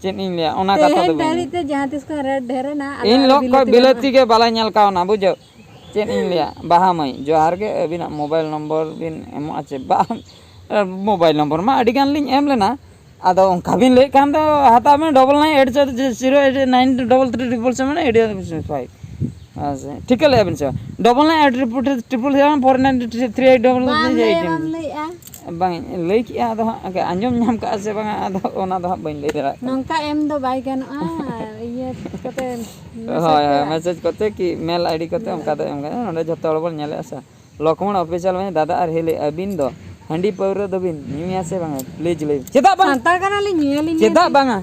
ᱪᱮᱫ ᱤᱧ ᱞᱟᱹᱭᱟ, ᱚᱱᱟ ᱠᱟᱛᱷᱟ ᱫᱚ ᱛᱮᱦᱮᱧ ᱵᱟᱹᱧ ᱫᱷᱟᱹᱨᱤᱡ ᱛᱮ ᱡᱟᱦᱟᱸ ᱛᱤᱥ ᱠᱷᱚᱱ ᱨᱮᱴ ᱰᱷᱮᱨ ᱮᱱᱟ, ᱟᱫᱚ ᱤᱧ ᱟᱨᱚ ᱞᱚᱠ ᱠᱷᱚᱡ ᱵᱤᱞᱟᱹᱛᱤ ᱵᱤᱞᱟᱹᱛᱤ ᱵᱟᱹᱱᱩᱜᱼᱟ᱾ ᱜᱮ ᱵᱟᱞᱮ ᱧᱮᱞ ᱠᱟᱣᱱᱟ, ᱵᱩᱡᱷᱟᱹᱣ᱾ ᱪᱮᱫ ᱤᱧ ᱞᱟᱹᱭᱟ, ᱵᱟᱦᱟ ᱢᱟᱹᱭ, ᱡᱚᱦᱟᱨ ᱜᱮ, ᱟᱹᱵᱤᱱᱟᱜ ᱢᱳᱵᱟᱭᱤᱞ ᱱᱚᱢᱵᱚᱨ ᱵᱤᱱ ᱮᱢᱚᱜᱼᱟ ᱪᱮ ᱵᱟᱝ? ᱢᱳᱵᱟᱭᱤᱞ ᱱᱚᱢᱵᱚᱨ ᱢᱟ ᱟᱹᱰᱤ ᱜᱟᱱ ᱞᱤᱧ ᱮᱢ ᱞᱮᱱᱟ, ᱟᱫᱚ ᱚᱱᱠᱟ ᱵᱤᱱ ᱞᱟᱹᱭᱮᱫ ᱠᱷᱟᱱ ᱫᱚ ᱦᱟᱛᱟᱣ ᱵᱤᱱ, double nine eight zero nine double three triple seven eight zero five᱾ ᱟᱪᱪᱷᱟ, ᱴᱷᱤᱠᱟᱹ ᱞᱮᱫᱼᱟ ᱵᱤᱱ ᱥᱮ ᱵᱟᱝ? Double nine eight triple three triple seven four nine three eight double bam three eight ᱞᱟᱹᱭᱟ, ᱵᱟᱢ ᱞᱟᱹᱭᱮᱜᱼᱟ? ᱵᱟᱝ, ᱞᱟᱹᱭ ᱠᱮᱜᱼᱟ, ᱟᱫᱚ ᱦᱟᱸᱜ ᱟᱸᱡᱚᱢ ᱧᱟᱢ ᱠᱟᱜᱼᱟ ᱥᱮ ᱵᱟᱝᱟ, ᱟᱫᱚ ᱚᱱᱟ ᱫᱚ ᱦᱟᱸᱜ ᱵᱟᱹᱧ ᱞᱟᱹᱭ ᱫᱟᱲᱮᱭᱟᱜ ᱠᱟᱱᱟ᱾ ᱱᱚᱝᱠᱟ ᱮᱢ ᱫᱚ ᱵᱟᱭ ᱜᱟᱱᱚᱜᱼᱟ, ᱤᱭᱟᱹ ᱠᱟᱛᱮ ᱢᱮᱥᱮᱡᱽ ᱦᱳᱭ, ᱦᱳᱭ, ᱯᱮ᱾ ᱢᱮᱥᱮᱡᱽ ᱠᱚᱛᱮ ᱠᱤ ᱢᱮᱞ ᱟᱭᱰᱤ ᱠᱚᱛᱮ ᱢᱮᱞ ᱚᱱᱠᱟ ᱫᱚ ᱟᱭᱰᱤ᱾ ᱮᱢ ᱜᱟᱱᱚᱜᱼᱟ᱾ ᱱᱚᱸᱰᱮ ᱡᱷᱚᱛᱚ ᱦᱚᱲ ᱵᱚᱱ ᱧᱮᱞᱮᱫᱼᱟ ᱥᱮ᱾ ᱞᱚᱠᱷᱢᱚᱬ ᱚᱯᱷᱤᱥᱤᱭᱟᱞ ᱢᱮᱱ, ᱫᱟᱫᱟ ᱟᱨ ᱦᱤᱞᱤ, ᱟᱹᱵᱤᱱ ᱫᱚ ᱦᱟᱺᱰᱤ ᱯᱟᱹᱣᱨᱟᱹ ᱫᱚᱵᱤᱱ ᱧᱩᱭᱟ ᱥᱮ ᱵᱟᱝᱟ? ᱯᱞᱤᱡᱽ ᱞᱟᱹᱭ ᱵᱤᱱ᱾ ᱪᱮᱫᱟᱜ ᱵᱟᱝ? ᱥᱟᱱᱛᱟᱲ ᱠᱟᱱᱟᱞᱤᱧ, ᱧᱩᱭᱟᱞᱤᱧ, ᱪᱮᱫᱟᱜ ᱧᱩᱭᱟᱞᱤᱧ᱾ ᱵᱟᱝᱟ?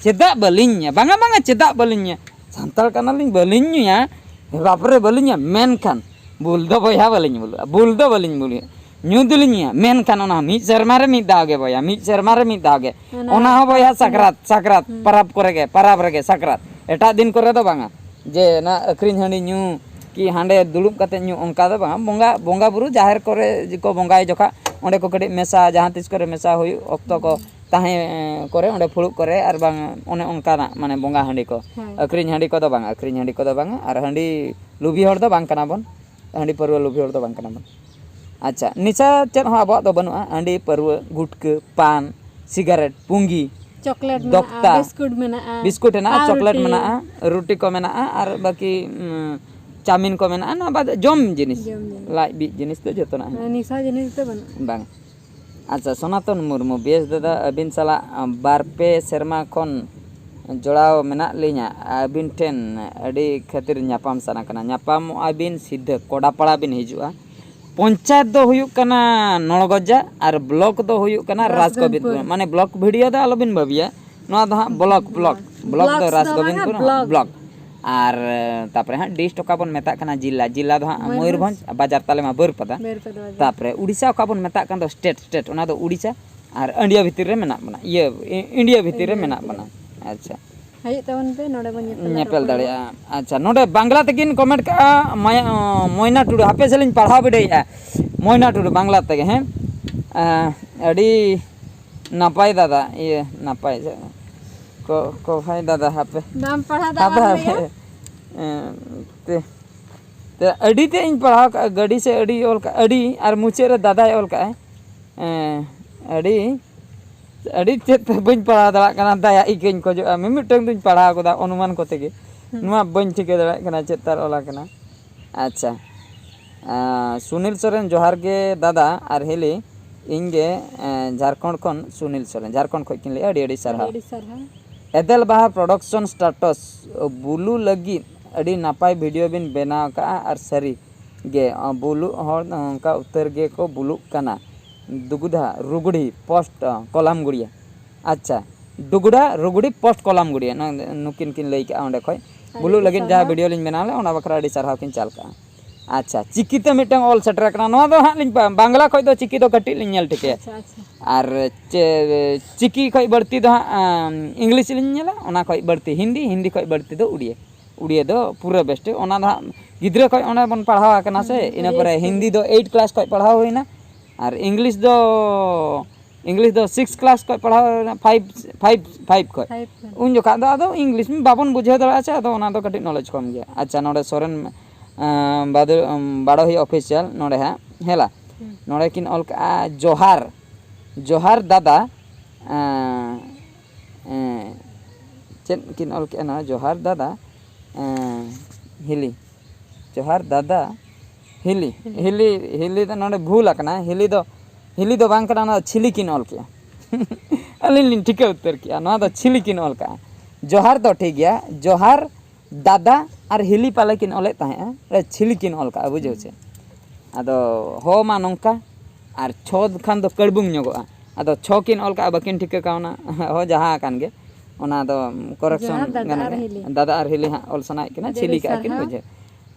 ᱪᱮᱫᱟᱜ ᱵᱟᱹᱞᱤᱧ ᱧᱩᱭᱟ? ᱵᱟᱝᱟ, ᱵᱟᱝᱟ, ᱪᱮᱫᱟᱜ ᱵᱟᱹᱞᱤᱧ ᱧᱩᱭᱟ? ᱵᱟᱯᱨᱮ, ᱵᱟᱹᱞᱤᱧ ᱧᱩᱭᱟ᱾ ᱵᱟᱯᱨᱮ, ᱵᱟᱹᱞᱤᱧ ᱧᱩᱭᱟ᱾ ᱢᱮᱱᱠᱷᱟᱱ ᱵᱩᱞ ᱫᱚ ᱵᱚᱭᱦᱟ ᱵᱟᱹᱞᱤᱧ ᱵᱩᱞᱩᱜᱼᱟ᱾ ᱵᱩᱞ ᱫᱚ ᱵᱟᱹᱞᱤᱧ ᱵᱩᱞᱩᱜᱼᱟ᱾ ᱧᱩ ᱫᱚᱞᱤᱧ ᱧᱩᱭᱟ, ᱢᱮᱱᱠᱷᱟᱱ ᱚᱱᱟ ᱢᱤᱫ ᱥᱮᱨᱢᱟ ᱨᱮ ᱢᱤᱫ ᱫᱷᱟᱣ ᱜᱮ ᱵᱚᱭᱦᱟ, ᱢᱤᱫ ᱥᱮᱨᱢᱟ ᱨᱮ ᱢᱤᱫ ᱫᱷᱟᱣ ᱜᱮ᱾ ᱚᱱᱟ ᱚᱱᱟ ᱦᱚᱸ ᱵᱚᱭᱦᱟ ᱥᱟᱠᱨᱟᱛ, ᱥᱟᱠᱨᱟᱛ, ᱦᱩᱸ᱾ ᱯᱟᱨᱟᱵᱽ ᱠᱚᱨᱮ ᱜᱮ, ᱯᱟᱨᱟᱵᱽ ᱨᱮᱜᱮ ᱥᱟᱠᱨᱟᱛ᱾ ᱮᱴᱟᱜ ᱫᱤᱱ ᱠᱚᱨᱮ ᱫᱚ ᱵᱟᱝᱟ᱾ ᱡᱮ ᱚᱱᱟ ᱟᱹᱠᱷᱨᱤᱧ ᱦᱟᱺᱰᱤ ᱧᱩ ᱠᱤ ᱦᱟᱸᱰᱮ ᱫᱩᱲᱩᱵ ᱠᱟᱛᱮ ᱧᱩ, ᱚᱱᱠᱟ ᱫᱚ ᱵᱟᱝᱟ᱾ ᱵᱚᱸᱜᱟ, ᱵᱚᱸᱜᱟ ᱵᱩᱨᱩ ᱡᱟᱦᱮᱨ ᱠᱚᱨᱮ ᱠᱚ ᱵᱚᱸᱜᱟᱭ ᱡᱚᱠᱷᱟ, ᱚᱸᱰᱮ ᱠᱚ ᱠᱟᱹᱴᱤᱡ ᱢᱮᱥᱟ, ᱡᱟᱦᱟᱸ ᱛᱤᱥ ᱠᱚᱨᱮ ᱢᱮᱥᱟ ᱦᱩᱭᱩᱜ ᱚᱠᱛᱚ ᱠᱚ ᱛᱟᱦᱮᱸ ᱠᱚᱨᱮ, ᱚᱸᱰᱮ ᱯᱷᱩᱲᱩᱜ ᱠᱚᱨᱮ, ᱟᱨ ᱵᱟᱝ ᱚᱱᱮ ᱚᱱᱠᱟᱱᱟᱜ, ᱢᱟᱱᱮ, ᱵᱚᱸᱜᱟ ᱦᱟᱺᱰᱤ ᱠᱚ᱾ ᱦᱮᱸ᱾ ᱟᱹᱠᱷᱨᱤᱧ ᱦᱟᱺᱰᱤ ᱠᱚᱫᱚ ᱵᱟᱝᱟ, ᱟᱹᱠᱷᱨᱤᱧ ᱦᱟᱺᱰᱤ ᱠᱚᱫᱚ ᱵᱟᱝᱟ᱾ ᱟᱨ ᱦᱟᱺᱰᱤ ᱞᱩᱵᱷᱤ ᱦᱚᱲ ᱫᱚ ᱵᱟᱝ ᱠᱟᱱᱟ ᱵᱚᱱ, ᱦᱟᱺᱰᱤ ᱯᱟᱹᱨᱣᱟᱹ ᱞᱩᱵᱷᱤ ᱦᱚᱲ ᱫᱚ ᱵᱟᱝ ᱠᱟᱱᱟ ᱵᱚᱱ᱾ ᱟᱪᱪᱷᱟ, ᱱᱮᱥᱟ ᱪᱮᱫ ᱦᱚᱸ ᱟᱵᱚᱣᱟᱜ ᱫᱚ ᱵᱟᱹᱱᱩᱜᱼᱟ᱾ ᱦᱟᱺᱰᱤ, ᱯᱟᱹᱨᱣᱟᱹ, ᱜᱩᱴᱠᱟᱹ, ᱯᱟᱱ, ᱥᱤᱜᱟᱨᱮᱴ, ᱯᱩᱸᱜᱤ, ᱪᱚᱠᱞᱮᱴ ᱫᱚᱠᱛᱟ, ᱢᱮᱱᱟᱜᱼᱟ, ᱵᱤᱥᱠᱩᱴ ᱢᱮᱱᱟᱜᱼᱟ, ᱯᱟᱣᱨᱩᱴᱤ᱾ ᱪᱚᱠᱞᱮᱴ ᱢᱮᱱᱟᱜᱼᱟ, ᱨᱩᱴᱤ ᱠᱚ ᱢᱮᱱᱟᱜᱼᱟ, ᱟᱨ ᱵᱟᱹᱠᱤ, ᱩᱸ, ᱪᱟᱣᱢᱤᱱ ᱠᱚ ᱢᱮᱱᱟᱜᱼᱟ᱾ ᱱᱚᱣᱟ ᱵᱟᱫ ᱡᱚᱢ ᱡᱤᱱᱤᱥ, ᱡᱚᱢ ᱡᱤᱱᱤᱥ᱾ ᱞᱟᱡ ᱵᱤᱡ ᱡᱤᱱᱤᱥ ᱫᱚ ᱡᱚᱛᱚᱱᱟᱜ ᱦᱮᱱᱟᱜᱼᱟ᱾ ᱱᱮᱥᱟ ᱡᱤᱱᱤᱥ ᱫᱚ ᱵᱟᱹᱱᱩᱜᱼᱟ᱾ ᱵᱟᱝ᱾ ᱟᱪᱪᱷᱟ, ᱥᱚᱱᱟᱛᱚᱱ ᱢᱩᱨᱢᱩ, ᱵᱮᱥ ᱫᱟᱫᱟ, ᱟᱹᱵᱤᱱ ᱥᱟᱞᱟᱜ ᱵᱟᱨ ᱯᱮ ᱥᱮᱨᱢᱟ ᱠᱷᱚᱱ ᱡᱚᱲᱟᱣ ᱢᱮᱱᱟᱜ ᱞᱤᱧᱟ᱾ ᱟᱹᱵᱤᱱ ᱴᱷᱮᱱ ᱟᱹᱰᱤ ᱠᱷᱟᱹᱛᱤᱨ ᱧᱟᱯᱟᱢ ᱥᱟᱱᱟ ᱠᱟᱱᱟ᱾ ᱧᱟᱯᱟᱢᱚᱜᱼᱟ ᱵᱤᱱ, ᱥᱤᱫᱷᱟᱹ ᱠᱚᱰᱟᱯᱟᱲᱟ ᱵᱤᱱ ᱦᱤᱡᱩᱜᱼᱟ᱾ ᱯᱚᱧᱪᱟᱭᱮᱛ ᱫᱚ ᱦᱩᱭᱩᱜ ᱠᱟᱱᱟ ᱱᱚᱲᱜᱚᱡᱟ ᱟᱨ ᱵᱞᱚᱠ ᱫᱚ ᱦᱩᱭᱩᱜ ᱠᱟᱱᱟ ᱨᱟᱡᱽᱜᱳᱵᱤᱱᱫᱽᱯᱩᱨ᱾ ᱨᱟᱡᱽᱜᱳᱵᱤᱱᱫᱽᱯᱩᱨ᱾ ᱢᱟᱱᱮ, ᱵᱞᱚᱠ ᱵᱷᱤᱰᱤᱭᱳ ᱫᱚ ᱟᱞᱚᱵᱤᱱ ᱵᱷᱟᱹᱵᱤᱭᱟ, ᱱᱚᱣᱟ ᱫᱚ ᱦᱟᱸᱜ ᱵᱞᱚᱠ, ᱵᱞᱚᱠ᱾ ᱵᱞᱚᱠ ᱫᱚ ᱵᱞᱚᱠᱥ ᱫᱚ ᱨᱟᱡᱽᱜᱳᱵᱤᱱᱫᱽᱯᱩᱨ, ᱵᱟᱝᱟ, ᱵᱞᱚᱠ᱾ ᱵᱞᱚᱠ᱾ ᱟᱨ, ᱛᱟᱯᱚᱨᱮ ᱦᱟᱸᱜ ᱰᱤᱥᱴ ᱚᱠᱟ ᱵᱚᱱ ᱢᱮᱛᱟᱜ ᱠᱟᱱᱟ, ᱡᱤᱞᱟ, ᱡᱤᱞᱟ ᱫᱚ ᱦᱟᱸᱜ ᱢᱚᱭᱩᱨᱵᱷᱚᱸᱡᱽ᱾ ᱢᱚᱭᱩᱨᱵᱷᱚᱸᱡᱽ, ᱵᱟᱡᱟᱨ ᱛᱟᱞᱮ ᱢᱟ ᱵᱟᱹᱨᱯᱟᱫᱟ᱾ ᱵᱟᱹᱨᱯᱟᱫᱟ ᱵᱟᱡᱟᱨ᱾ ᱛᱟᱯᱚᱨᱮ ᱩᱲᱤᱥᱥᱟ ᱚᱠᱟ ᱵᱚᱱ ᱢᱮᱛᱟᱜ ᱠᱟᱱ ᱫᱚ ᱥᱴᱮᱴ, ᱥᱴᱮᱴ, ᱚᱱᱟ ᱫᱚ ᱩᱲᱤᱥᱥᱟ᱾ ᱟᱨ ᱤᱱᱰᱤᱭᱟ ᱵᱷᱤᱛᱤᱨ ᱨᱮ ᱢᱮᱱᱟᱜ ᱵᱚᱱᱟ, ᱤᱭᱟᱹ, ᱤ-, ᱤᱱᱰᱤᱭᱟ ᱵᱷᱤᱛᱤᱨ ᱨᱮ ᱤᱱᱰᱤᱭᱟ ᱢᱮᱱᱟᱜ ᱵᱷᱤᱛᱤᱨ ᱵᱚᱱᱟ᱾ ᱨᱮ᱾ ᱟᱪᱪᱷᱟ᱾ ᱦᱤᱡᱩᱜ ᱛᱟᱵᱚᱱ ᱯᱮ, ᱱᱚᱰᱮ ᱵᱚᱱ ᱧᱮᱯᱮᱞᱟ, ᱧᱮᱯᱮᱞ ᱨᱚᱯᱚᱲᱟ᱾ ᱫᱟᱲᱮᱭᱟᱜᱼᱟ᱾ ᱟᱪᱪᱷᱟ, ᱱᱚᱰᱮ ᱵᱟᱝᱞᱟ ᱛᱮᱠᱤᱱ ᱠᱚᱢᱮᱱᱴ ᱠᱟᱜᱼᱟ, ᱢᱟᱭᱟ-, ᱢᱚᱭᱱᱟ ᱴᱩᱰᱩ, ᱦᱟᱯᱮ ᱥᱮ ᱞᱤᱧ ᱯᱟᱲᱦᱟᱣ ᱵᱤᱰᱟᱹᱣᱮᱫᱼᱟ᱾ ᱢᱚᱭᱱᱟ ᱴᱩᱰᱩ, ᱵᱟᱝᱞᱟ ᱛᱮᱜᱮ, ᱦᱮᱸ? ᱟᱸ, ᱟᱹᱰᱤ ᱱᱟᱯᱟᱭ ᱫᱟᱫᱟ, ᱤᱭᱟᱹ, ᱱᱟᱯᱟᱭ ᱥᱮ, ᱠᱚ, ᱠᱚ ᱵᱷᱟᱭ ᱫᱟᱫᱟ, ᱦᱟᱯᱮ᱾ ᱵᱟᱢ ᱯᱟᱲᱦᱟᱣ ᱫᱟ, ᱦᱟᱯᱮ, ᱵᱟᱢ ᱦᱟᱯᱮ᱾ ᱞᱟᱹᱭᱟ? ᱮᱸ, ᱛᱮ, ᱛᱮ, ᱟᱹᱰᱤ ᱛᱮ ᱤᱧ ᱯᱟᱲᱦᱟᱣ ᱠᱟᱜᱼᱟ, ᱜᱟᱹᱰᱤ ᱥᱮ ᱟᱹᱰᱤ ᱚᱞ ᱠᱟᱜᱼᱟ, ᱟᱹᱰᱤ, ᱟᱨ ᱢᱩᱪᱟᱹᱫ ᱨᱮ ᱫᱟᱫᱟᱭ ᱚᱞ ᱠᱟᱜᱼᱟᱭ᱾ ᱮᱸ, ᱟᱹᱰᱤ, ᱟᱹᱰᱤ ᱛᱮᱫ ᱛᱮ ᱵᱟᱹᱧ ᱯᱟᱲᱦᱟᱣ ᱫᱟᱲᱮᱭᱟᱜ ᱠᱟᱱᱟ, ᱫᱟᱭᱟ ᱤᱠᱟᱹᱧ ᱠᱷᱚᱡᱚᱜᱼᱟ᱾ ᱢᱤᱢᱤᱫᱴᱟᱝ ᱫᱩᱧ ᱯᱟᱲᱦᱟᱣ ᱠᱟᱫᱟ ᱚᱱᱩᱢᱟᱱ ᱠᱚᱛᱮ ᱜᱮ᱾ ᱦᱩᱸ᱾ ᱱᱚᱣᱟ ᱵᱟᱹᱧ ᱴᱷᱤᱠᱟᱹ ᱫᱟᱲᱮᱭᱟᱜ ᱠᱟᱱᱟ ᱪᱮᱫ ᱛᱟᱨ ᱚᱞ ᱟᱠᱟᱱᱟ᱾ ᱟᱪᱪᱷᱟ᱾ ᱟᱸ, ᱥᱩᱱᱤᱞ ᱥᱚᱨᱮᱱ, ᱡᱚᱦᱟᱨ ᱜᱮ ᱫᱟᱫᱟ ᱟᱨ ᱦᱤᱞᱤ᱾ ᱤᱧ ᱜᱮ, ᱮᱸ, ᱡᱷᱟᱲᱠᱷᱚᱸᱰ ᱠᱷᱚᱱ ᱥᱩᱱᱤᱞ ᱥᱚᱨᱮᱱ, ᱡᱷᱟᱲᱠᱷᱚᱸᱰ ᱠᱷᱚᱱ ᱠᱤᱱ ᱞᱟᱹᱭᱮᱜᱼᱟ᱾ ᱟᱹᱰᱤ ᱟᱹᱰᱤ ᱥᱟᱨᱦᱟᱣ᱾ ᱟᱹᱰᱤ ᱟᱹᱰᱤ ᱥᱟᱨᱦᱟᱣ᱾ ᱮᱫᱮᱞ ᱵᱟᱦᱟ ᱯᱨᱚᱰᱟᱠᱥᱚᱱ ᱥᱴᱟᱴᱟᱥ, ᱵᱩᱞᱩ ᱞᱟᱹᱜᱤᱫ ᱟᱹᱰᱤ ᱱᱟᱯᱟᱭ ᱵᱷᱤᱰᱤᱭᱳ ᱵᱤᱱ ᱵᱮᱱᱟᱣ ᱠᱟᱜᱼᱟ ᱟᱨ ᱥᱟᱹᱨᱤ ᱜᱮ, ᱵᱩᱞᱩᱜ ᱦᱚᱲ ᱚᱱᱠᱟ ᱩᱛᱟᱹᱨ ᱜᱮᱠᱚ ᱵᱩᱞᱩᱜ ᱠᱟᱱᱟ᱾ ᱫᱩᱜᱩᱫᱷᱟ ᱨᱩᱜᱩᱰᱤ ᱯᱳᱥᱴ ᱠᱚᱞᱟᱢ ᱜᱩᱲᱤᱭᱟ᱾ ᱟᱪᱪᱷᱟ, ᱰᱩᱜᱩᱰᱟ ᱨᱩᱜᱩᱰᱤ ᱯᱳᱥᱴ ᱠᱚᱞᱟᱢ ᱜᱩᱲᱤᱭᱟ, ᱱᱚᱣᱟ ᱱᱩᱠᱤᱱ ᱠᱤᱱ ᱞᱟᱹᱭ ᱠᱟᱜᱼᱟ ᱚᱸᱰᱮ ᱠᱷᱚᱡ᱾ ᱟᱹᱰᱤ ᱵᱩᱞᱩᱜ ᱟᱹᱰᱤ ᱞᱟᱹᱜᱤᱫ ᱡᱟᱦᱟᱸ ᱥᱟᱨᱦᱟᱣ᱾ ᱵᱷᱤᱰᱤᱭᱳ ᱞᱤᱧ ᱵᱮᱱᱟᱣ ᱞᱮᱫ, ᱚᱱᱟ ᱵᱟᱠᱷᱨᱟ ᱟᱹᱰᱤ ᱥᱟᱨᱦᱟᱣ ᱠᱤᱱ ᱪᱟᱞ ᱠᱟᱜᱼᱟ᱾ ᱟᱪᱪᱷᱟ, ᱪᱤᱠᱤᱛᱮ ᱢᱤᱫᱴᱟᱝ ᱚᱞ ᱥᱮᱴᱮᱨ ᱟᱠᱟᱱᱟ᱾ ᱱᱚᱣᱟ ᱫᱚ ᱦᱟᱸᱜ ᱞᱤᱧ ᱵᱟ-, ᱵᱟᱝᱞᱟ ᱠᱷᱚᱡ ᱫᱚ ᱪᱤᱠᱤ ᱫᱚ ᱠᱟᱹᱴᱤᱡ ᱞᱤᱧ ᱧᱮᱞ ᱴᱷᱤᱠᱟᱹᱭᱟ᱾ ᱟᱪᱪᱷᱟ, ᱟᱪᱪᱷᱟ᱾ ᱟᱨ ᱪᱮ-, ᱪᱤᱠᱤ ᱠᱷᱚᱡ ᱵᱟᱹᱲᱛᱤ ᱫᱚ ᱦᱟᱸᱜ, ᱟᱢ, ᱤᱝᱞᱤᱥ ᱞᱤᱧ ᱧᱮᱞᱟ, ᱚᱱᱟ ᱠᱷᱚᱡ ᱵᱟᱹᱲᱛᱤ ᱦᱤᱱᱫᱤ, ᱦᱤᱱᱫᱤ ᱠᱷᱚᱡ ᱵᱟᱹᱲᱛᱤ ᱫᱚ ᱩᱲᱤᱭᱟ᱾ ᱩᱲᱤᱭᱟ ᱫᱚ ᱯᱩᱨᱟᱹ ᱵᱮᱥᱴ᱾ ᱚᱱᱟ ᱫᱚ ᱦᱟᱸᱜ ᱜᱤᱫᱽᱨᱟᱹ ᱠᱷᱚᱡ ᱚᱸᱰᱮ ᱵᱚᱱ ᱯᱟᱲᱦᱟᱣ ᱟᱠᱟᱱᱟ ᱥᱮ, ᱦᱩᱸ, ᱤᱱᱟᱹ ᱟᱹᱰᱤ ᱯᱚᱨᱮ ᱩᱥᱛᱟᱹᱨ᱾ ᱦᱤᱱᱫᱤ ᱫᱚ ᱮᱭᱤᱴ ᱠᱞᱟᱥ ᱠᱷᱚᱡ ᱯᱟᱲᱦᱟᱣ ᱦᱩᱭᱱᱟ᱾ ᱟᱨ ᱤᱝᱞᱤᱥ ᱫᱚ, ᱤᱝᱞᱤᱥ ᱫᱚ ᱥᱤᱠᱥ ᱠᱞᱟᱥ ᱠᱷᱚᱡ ᱯᱟᱲᱦᱟᱣ ᱦᱩᱭᱱᱟ, ᱯᱷᱟᱭᱤᱵᱷ, ᱯᱷᱟᱭᱤᱵᱷ, ᱯᱷᱟᱭᱤᱵᱷ ᱠᱷᱚᱡ᱾ ᱯᱷᱟᱭᱤᱵᱷ ᱠᱷᱚᱱ᱾ ᱩᱱ ᱡᱚᱠᱷᱟᱜ ᱫᱚ ᱟᱫᱚ ᱤᱝᱞᱤᱥ ᱵᱟᱵᱚᱱ ᱵᱩᱡᱷᱟᱹᱣ ᱫᱟᱲᱮᱭᱟᱜᱼᱟ ᱥᱮ, ᱟᱫᱚ ᱚᱱᱟ ᱫᱚ ᱠᱟᱹᱴᱤᱡ ᱱᱚᱞᱮᱡᱽ ᱠᱚᱢ ᱜᱮᱭᱟ᱾ ᱟᱪᱪᱷᱟ, ᱱᱚᱰᱮ ᱥᱚᱨᱮᱱ, ᱟᱸ, ᱵᱟᱫᱩ-, ᱟᱸ, ᱵᱟᱰᱚᱦᱤ ᱚᱯᱷᱤᱥᱤᱭᱟᱞ ᱱᱚᱰᱮ ᱦᱟᱸᱜ, ᱦᱮᱞᱟ᱾ ᱦᱩᱸ᱾ ᱱᱚᱰᱮ ᱠᱤᱱ ᱚᱞ ᱠᱟᱜᱼᱟ, "ᱡᱚᱦᱟᱨ, ᱡᱚᱦᱟᱨ ᱫᱟᱫᱟ", ᱟᱸ, ᱮᱸ, ᱪᱮᱫ ᱠᱤᱱ ᱚᱞ ᱠᱮᱜᱼᱟ ᱱᱚᱣᱟ? "ᱡᱚᱦᱟᱨ ᱫᱟᱫᱟ", ᱮᱸ, ᱦᱤᱞᱤ᱾ "ᱡᱚᱦᱟᱨ ᱫᱟᱫᱟ", ᱦᱤᱞᱤ᱾ ᱦᱤᱞᱤ᱾ ᱦᱤᱞᱤ, ᱦᱤᱞᱤ ᱫᱚ ᱱᱚᱰᱮ ᱵᱷᱩᱞ ᱟᱠᱟᱱᱟ᱾ ᱦᱤᱞᱤ ᱫᱚ, ᱦᱤᱞᱤ ᱫᱚ ᱵᱟᱝ ᱠᱟᱱᱟ, ᱱᱚᱣᱟ ᱫᱚ ᱪᱷᱤᱞᱤ ᱠᱤᱱ ᱚᱞ ᱠᱮᱜᱼᱟ᱾ ᱟᱹᱞᱤᱧ ᱞᱤᱧ ᱴᱷᱤᱠᱟᱹ ᱩᱛᱟᱹᱨ ᱠᱮᱜᱼᱟ, ᱱᱚᱣᱟ ᱫᱚ ᱪᱷᱤᱞᱤ ᱠᱤᱱ ᱚᱞ ᱠᱟᱜᱼᱟ᱾ ᱡᱚᱦᱟᱨ ᱫᱚ ᱴᱷᱤᱠ ᱜᱮᱭᱟ, ᱡᱚᱦᱟᱨ ᱫᱟᱫᱟ ᱟᱨ ᱦᱤᱞᱤ ᱯᱟᱞᱮ ᱠᱤᱱ ᱚᱞᱮᱫ ᱛᱟᱦᱮᱸᱜᱼᱟ, ᱨᱮ ᱪᱷᱤᱞᱤ ᱠᱤᱱ ᱚᱞ ᱠᱟᱜᱼᱟ, ᱵᱩᱡᱷᱟᱹᱣ ᱪᱮ? ᱟᱫᱚ ᱦᱚ ᱢᱟ ᱱᱚᱝᱠᱟ, ᱟᱨ ᱪᱷᱚ ᱠᱷᱟᱱ ᱫᱚ ᱠᱟᱹᱲᱵᱩᱝ ᱧᱚᱜᱚᱜᱼᱟ᱾ ᱟᱫᱚ ᱪᱷᱚ ᱠᱤᱱ ᱚᱞ ᱠᱟᱜᱼᱟ, ᱵᱟᱹᱠᱤᱱ ᱴᱷᱤᱠᱟᱹ ᱠᱟᱣᱱᱟ᱾ ᱦᱚ ᱡᱟᱦᱟᱸ ᱟᱠᱟᱱ ᱜᱮ, ᱚᱱᱟ ᱫᱚ ᱠᱚᱨᱮᱠᱥᱚᱱ ᱡᱚᱦᱟᱨ ᱫᱟᱫᱟ ᱜᱟᱱᱚᱜ ᱟᱨ ᱜᱮᱭᱟ᱾ ᱦᱤᱞᱤ᱾ ᱫᱟᱫᱟ ᱟᱨ ᱦᱤᱞᱤ ᱦᱟᱸᱜ ᱚᱞ ᱥᱟᱱᱟᱭᱮᱫ ᱠᱤᱱᱟ, ᱟᱹᱰᱤ ᱪᱷᱤᱞᱤ ᱟᱹᱰᱤ ᱠᱟᱜᱼᱟ ᱠᱤᱱ, ᱥᱟᱨᱦᱟᱣ᱾ ᱵᱩᱡᱷᱟᱹᱣ᱾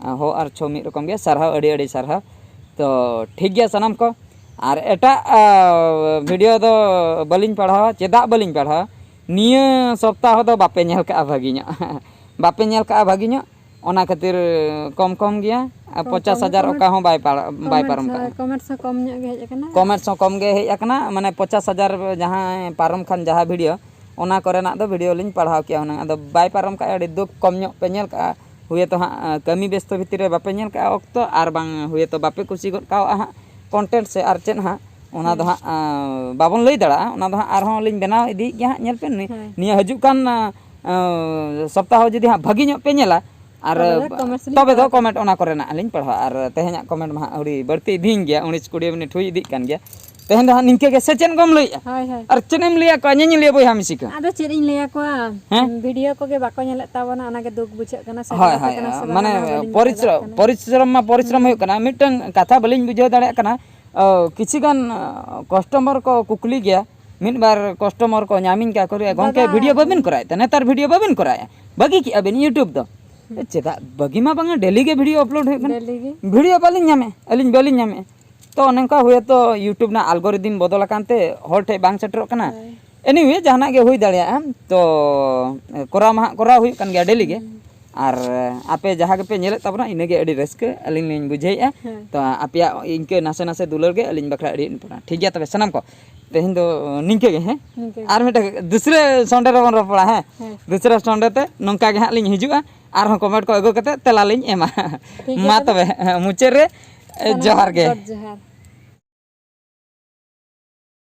ᱟᱨ ᱦᱚ ᱟᱨ ᱪᱷᱚ ᱢᱤᱫ ᱨᱚᱠᱚᱢ ᱜᱮᱭᱟ᱾ ᱥᱟᱨᱦᱟᱣ, ᱟᱹᱰᱤ ᱟᱹᱰᱤ ᱥᱟᱨᱦᱟᱣ᱾ ᱛᱚ ᱴᱷᱤᱠ ᱜᱮᱭᱟ ᱥᱟᱱᱟᱢ ᱠᱚ᱾ ᱟᱨ ᱮᱴᱟᱜ, ᱟ, ᱵᱷᱤᱰᱤᱭᱳ ᱫᱚ ᱵᱟᱹᱞᱤᱧ ᱯᱟᱲᱦᱟᱣᱟ᱾ ᱪᱮᱫᱟᱜ ᱵᱟᱹᱞᱤᱧ ᱯᱟᱲᱦᱟᱣᱟ? ᱱᱤᱭᱟᱹ ᱥᱚᱯᱛᱟᱦᱚ ᱫᱚ ᱵᱟᱯᱮ ᱧᱮᱞ ᱠᱟᱜᱼᱟ ᱵᱷᱟᱹᱜᱤ ᱧᱚᱜ᱾ ᱵᱟᱯᱮ ᱧᱮᱞ ᱠᱟᱜᱼᱟ ᱵᱷᱟᱹᱜᱤ ᱧᱚᱜ, ᱚᱱᱟ ᱠᱷᱟᱹᱛᱤᱨ ᱠᱚᱢ ᱠᱚᱢ ᱜᱮᱭᱟ᱾ ᱟᱨ ᱠᱚᱢ ᱯᱚᱧᱪᱟᱥ ᱦᱟᱡᱟᱨ ᱠᱚᱢ ᱚᱠᱟ ᱦᱚᱸ ᱵᱟᱭ ᱯᱟᱲ-, ᱵᱟᱭ ᱠᱚᱢᱮᱱᱴᱥ ᱯᱟᱨᱚᱢ ᱠᱟᱜᱼᱟ᱾ ᱦᱚᱸ, ᱠᱚᱢᱮᱱᱴᱥ ᱦᱚᱸ ᱠᱚᱢ ᱧᱚᱜ ᱜᱮ ᱦᱮᱡ ᱟᱠᱟᱱᱟ᱾ ᱠᱚᱢᱮᱱᱴᱥ ᱦᱚᱸ ᱠᱚᱢ ᱜᱮ ᱦᱮᱡ ᱟᱠᱟᱱᱟ, ᱢᱟᱱᱮ ᱯᱚᱧᱪᱟᱥ ᱦᱟᱡᱟᱨ ᱡᱟᱦᱟᱸᱭ ᱯᱟᱨᱚᱢ ᱠᱷᱟᱱ ᱡᱟᱦᱟᱸ ᱵᱷᱤᱰᱤᱭᱳ, ᱚᱱᱟ ᱠᱚᱨᱮᱱᱟᱜ ᱫᱚ ᱵᱷᱤᱰᱤᱭᱳ ᱞᱤᱧ ᱯᱟᱲᱦᱟᱣ ᱠᱮᱜᱼᱟ ᱦᱩᱱᱟᱹᱝ᱾ ᱟᱫᱚ ᱵᱟᱭ ᱯᱟᱨᱚᱢ ᱠᱟᱜᱼᱟ, ᱟᱹᱰᱤ ᱫᱩᱠ, ᱠᱚᱢ ᱧᱚᱜ ᱯᱮ ᱧᱮᱞ ᱠᱟᱜᱼᱟ᱾ ᱦᱩᱭᱮᱛᱚ ᱦᱟᱸᱜ, ᱟᱸ, ᱠᱟᱹᱢᱤ ᱵᱮᱥᱛᱚ ᱵᱷᱤᱛᱤᱨ ᱨᱮ ᱵᱟᱯᱮ ᱧᱮᱞ ᱠᱟᱜᱼᱟ ᱚᱠᱛᱚ, ᱟᱨ ᱵᱟᱝ ᱦᱩᱭᱮᱛᱚ ᱵᱟᱯᱮ ᱠᱩᱥᱤ ᱜᱚᱫ ᱠᱟᱣᱟᱜᱼᱟ ᱦᱟᱸᱜ ᱠᱚᱱᱴᱮᱱᱴ ᱥᱮ ᱟᱨ ᱪᱮᱫ ᱦᱟᱸᱜ, ᱚᱱᱟ ᱫᱚ ᱦᱩᱸ᱾ ᱦᱟᱸᱜ, ᱟᱸ, ᱵᱟᱵᱚᱱ ᱞᱟᱹᱭ ᱫᱟᱲᱮᱭᱟᱜᱼᱟ᱾ ᱚᱱᱟ ᱫᱚ ᱦᱟᱸᱜ ᱟᱨᱦᱚᱸ ᱞᱤᱧ ᱵᱮᱱᱟᱣ ᱤᱫᱤᱭᱮᱫ ᱜᱮᱭᱟ ᱦᱟᱸᱜ, ᱧᱮᱞ ᱯᱮ ᱱᱤ-, ᱦᱳᱭ᱾ ᱱᱤᱭᱟᱹ ᱦᱤᱡᱩᱜ ᱠᱟᱱ, ᱟᱸ, ᱟᱸ, ᱥᱚᱯᱛᱟᱦᱚ ᱡᱩᱫᱤ ᱦᱟᱸᱜ ᱵᱷᱟᱹᱜᱤ ᱧᱚᱜ ᱯᱮ ᱧᱮᱞᱟ, ᱟᱨ ᱛᱚᱵᱮ ᱫᱚ ᱠᱚᱢᱮᱱᱴᱥ ᱞᱤᱧ ᱛᱚᱵᱮ ᱫᱚ ᱯᱟᱲᱦᱟᱣ ᱠᱚᱢᱮᱱᱴ ᱚᱱᱟ ᱠᱚᱨᱮᱱᱟᱜ ᱞᱤᱧ ᱯᱟᱲᱦᱟᱣᱟ᱾ ᱟᱨ ᱛᱮᱦᱮᱧᱟᱜ ᱠᱚᱢᱮᱱᱴ ᱢᱟ ᱦᱟᱸᱜ ᱟᱹᱰᱤ ᱵᱟᱹᱲᱛᱤ ᱤᱫᱤᱭᱮᱱ ᱜᱮᱭᱟ, ᱩᱱᱤᱥ ᱠᱩᱲᱤ ᱢᱤᱱᱤᱴ ᱦᱩᱭ ᱤᱫᱤᱜ ᱠᱟᱱ ᱜᱮᱭᱟ᱾ ᱛᱮᱦᱮᱧ ᱫᱚ ᱦᱟᱸᱜ ᱱᱤᱝᱠᱟᱹ ᱜᱮ, ᱥᱮ ᱪᱮᱫ ᱜᱚᱢ ᱞᱟᱹᱭᱮᱜᱼᱟ? ᱦᱳᱭ, ᱦᱳᱭ᱾ ᱟᱨ ᱪᱮᱫ ᱮᱢ ᱞᱟᱹᱭᱟ ᱠᱚᱣᱟ ᱧᱮᱧᱮᱞᱤᱭᱟᱹ ᱵᱚᱭᱦᱟ ᱢᱤᱥᱤ ᱠᱚ? ᱟᱫᱚ ᱪᱮᱫ ᱤᱧ ᱞᱟᱹᱭᱟ ᱠᱚᱣᱟ? ᱦᱮᱸ? ᱵᱷᱤᱰᱤᱭᱳ ᱠᱚᱜᱮ ᱵᱟᱠᱚ ᱧᱮᱞᱮᱫ ᱛᱟᱵᱚᱱᱟ, ᱚᱱᱟᱜᱮ ᱫᱩᱠ ᱵᱩᱡᱷᱟᱹᱜ ᱠᱟᱱᱟ᱾ ᱥᱟᱹᱨᱤ ᱦᱳᱭ, ᱠᱟᱛᱷᱟ ᱦᱳᱭ, ᱠᱟᱱᱟ ᱥᱮ ᱵᱟᱝ, ᱢᱟᱱᱮ ᱚᱱᱟ ᱦᱚᱸ ᱵᱟᱹᱞᱤᱧ ᱵᱩᱡᱷᱟᱹᱣ ᱯᱚᱨᱤᱥᱨᱚ-, ᱫᱟᱲᱮᱭᱟᱜ ᱠᱟᱱᱟ᱾ ᱯᱚᱨᱤᱥᱨᱚᱢ ᱢᱟ ᱯᱚᱨᱤᱥᱨᱚᱢ ᱦᱩᱸ᱾ ᱦᱩᱭᱩᱜ ᱠᱟᱱᱟ᱾ ᱢᱤᱫᱴᱟᱝ ᱠᱟᱛᱷᱟ ᱵᱟᱹᱞᱤᱧ ᱵᱩᱡᱷᱟᱹᱣ ᱫᱟᱲᱮᱭᱟᱜ ᱠᱟᱱᱟ, ᱚ, ᱠᱤᱪᱷᱩ ᱜᱟᱱ ᱠᱟᱥᱴᱚᱢᱟᱨ ᱠᱚ ᱠᱩᱠᱞᱤ ᱜᱮᱭᱟ, ᱢᱤᱫ ᱵᱟᱨ ᱠᱟᱥᱴᱚᱢᱟᱨ ᱠᱚ ᱧᱟᱢᱤᱧ ᱠᱟ ᱠᱚ ᱞᱟᱹᱭᱟ, "ᱜᱚᱢᱠᱮ, ᱫᱟᱫᱟ, ᱵᱷᱤᱰᱤᱭᱳ ᱵᱟᱵᱤᱱ ᱠᱚᱨᱟᱣᱮᱫ ᱛᱮ? ᱱᱮᱛᱟᱨ ᱵᱷᱤᱰᱤᱭᱳ ᱵᱟᱵᱤᱱ ᱠᱚᱨᱟᱣᱮᱫᱼᱟ, ᱵᱟᱹᱜᱤ ᱠᱮᱜᱼᱟ ᱵᱤᱱ ᱤᱭᱩᱴᱩᱵᱽ ᱫᱚ?" ᱪᱮᱫᱟᱜ ᱵᱟᱹᱜᱤ ᱢᱟ ᱵᱟᱝᱟ, ᱰᱮᱞᱤ ᱜᱮ ᱵᱷᱤᱰᱤᱭᱳ ᱟᱯᱞᱳᱰ ᱦᱩᱭᱩᱜ ᱠᱟᱱᱟ᱾ ᱰᱮᱞᱤ ᱜᱮ᱾ ᱵᱷᱤᱰᱤᱭᱳ ᱵᱟᱹᱞᱤᱧ ᱧᱟᱢᱮᱫ, ᱟᱹᱞᱤᱧ ᱵᱟᱹᱞᱤᱧ ᱧᱟᱢᱮᱫ᱾ ᱛᱚ ᱚᱱᱮ ᱚᱱᱠᱟ ᱦᱩᱭᱩᱜᱼᱟ, ᱛᱚ ᱤᱭᱩᱴᱩᱵᱽ ᱨᱮᱱᱟᱜ ᱟᱞᱜᱚᱨᱤᱫᱤᱢ ᱵᱚᱫᱚᱞ ᱟᱠᱟᱱ ᱛᱮ ᱦᱚᱲ ᱴᱷᱮᱡ ᱵᱟᱝ ᱥᱮᱴᱮᱨᱚᱜ ᱠᱟᱱᱟ᱾ ᱦᱳᱭ᱾ ᱮᱱᱤᱣᱮ, ᱡᱟᱦᱟᱱᱟᱜ ᱜᱮ ᱦᱩᱭ ᱫᱟᱲᱮᱭᱟᱜᱼᱟ, ᱛᱚ ᱠᱚᱨᱟᱣ ᱢᱟ ᱦᱟᱸᱜ ᱠᱚᱨᱟᱣ ᱦᱩᱭᱩᱜ ᱠᱟᱱ ᱜᱮᱭᱟ ᱰᱮᱞᱤ ᱜᱮ᱾ ᱦᱩᱸ᱾ ᱟᱨ ᱟᱯᱮ ᱡᱟᱦᱟᱸ ᱜᱮᱯᱮ ᱧᱮᱞᱮᱫ ᱛᱟᱵᱚᱱᱟ, ᱤᱱᱟᱹᱜᱮ ᱟᱹᱰᱤ ᱨᱟᱹᱥᱠᱟᱹ ᱟᱹᱞᱤᱧ ᱞᱤᱧ ᱵᱩᱡᱷᱟᱹᱣᱮᱫᱼᱟ᱾ ᱦᱮᱸ᱾ ᱛᱚ ᱟᱯᱮᱭᱟᱜ ᱤᱱᱠᱟᱹ ᱱᱟᱥᱮ ᱱᱟᱥᱮ ᱫᱩᱞᱟᱹᱲ ᱜᱮ ᱟᱹᱞᱤᱧ ᱵᱟᱠᱷᱨᱟ ᱟᱹᱰᱤ important᱾ ᱴᱷᱤᱠ ᱜᱮᱭᱟ, ᱛᱚᱵᱮ ᱥᱟᱱᱟᱢ ᱠᱚ ᱛᱮᱦᱮᱧ ᱫᱚ ᱱᱤᱝᱠᱟᱹ ᱜᱮ, ᱦᱮᱸ? ᱱᱤᱝᱠᱟᱹ ᱜᱮ᱾ ᱟᱨ ᱢᱤᱫᱴᱮᱱ ᱫᱩᱥᱨᱟᱹ ᱥᱚᱱᱰᱮ ᱨᱮᱵᱚᱱ ᱨᱚᱯᱚᱲᱟ, ᱦᱮᱸ? ᱦᱮᱸ᱾ ᱫᱩᱥᱨᱟᱹ ᱥᱚᱱᱰᱮ ᱛᱮ ᱱᱚᱝᱠᱟ ᱜᱮ ᱦᱟᱸᱜ ᱞᱤᱧ ᱦᱤᱡᱩᱜᱼᱟ, ᱟᱨᱦᱚᱸ ᱠᱚᱢᱮᱱᱴ ᱠᱚ ᱟᱹᱜᱩ ᱠᱟᱛᱮ ᱛᱮᱞᱟ ᱞᱤᱧ ᱮᱢᱟ᱾ ᱴᱷᱤᱠ ᱜᱮᱭᱟ ᱢᱟ ᱛᱚᱵᱮ᱾ ᱛᱚᱵᱮ, ᱦᱮᱸ, ᱢᱩᱪᱟᱹᱫ ᱨᱮ, ᱮ, ᱥᱟᱱᱟᱢ ᱡᱚᱦᱟᱨ ᱜᱮ᱾ ᱜᱚᱰ ᱡᱚᱦᱟᱨ᱾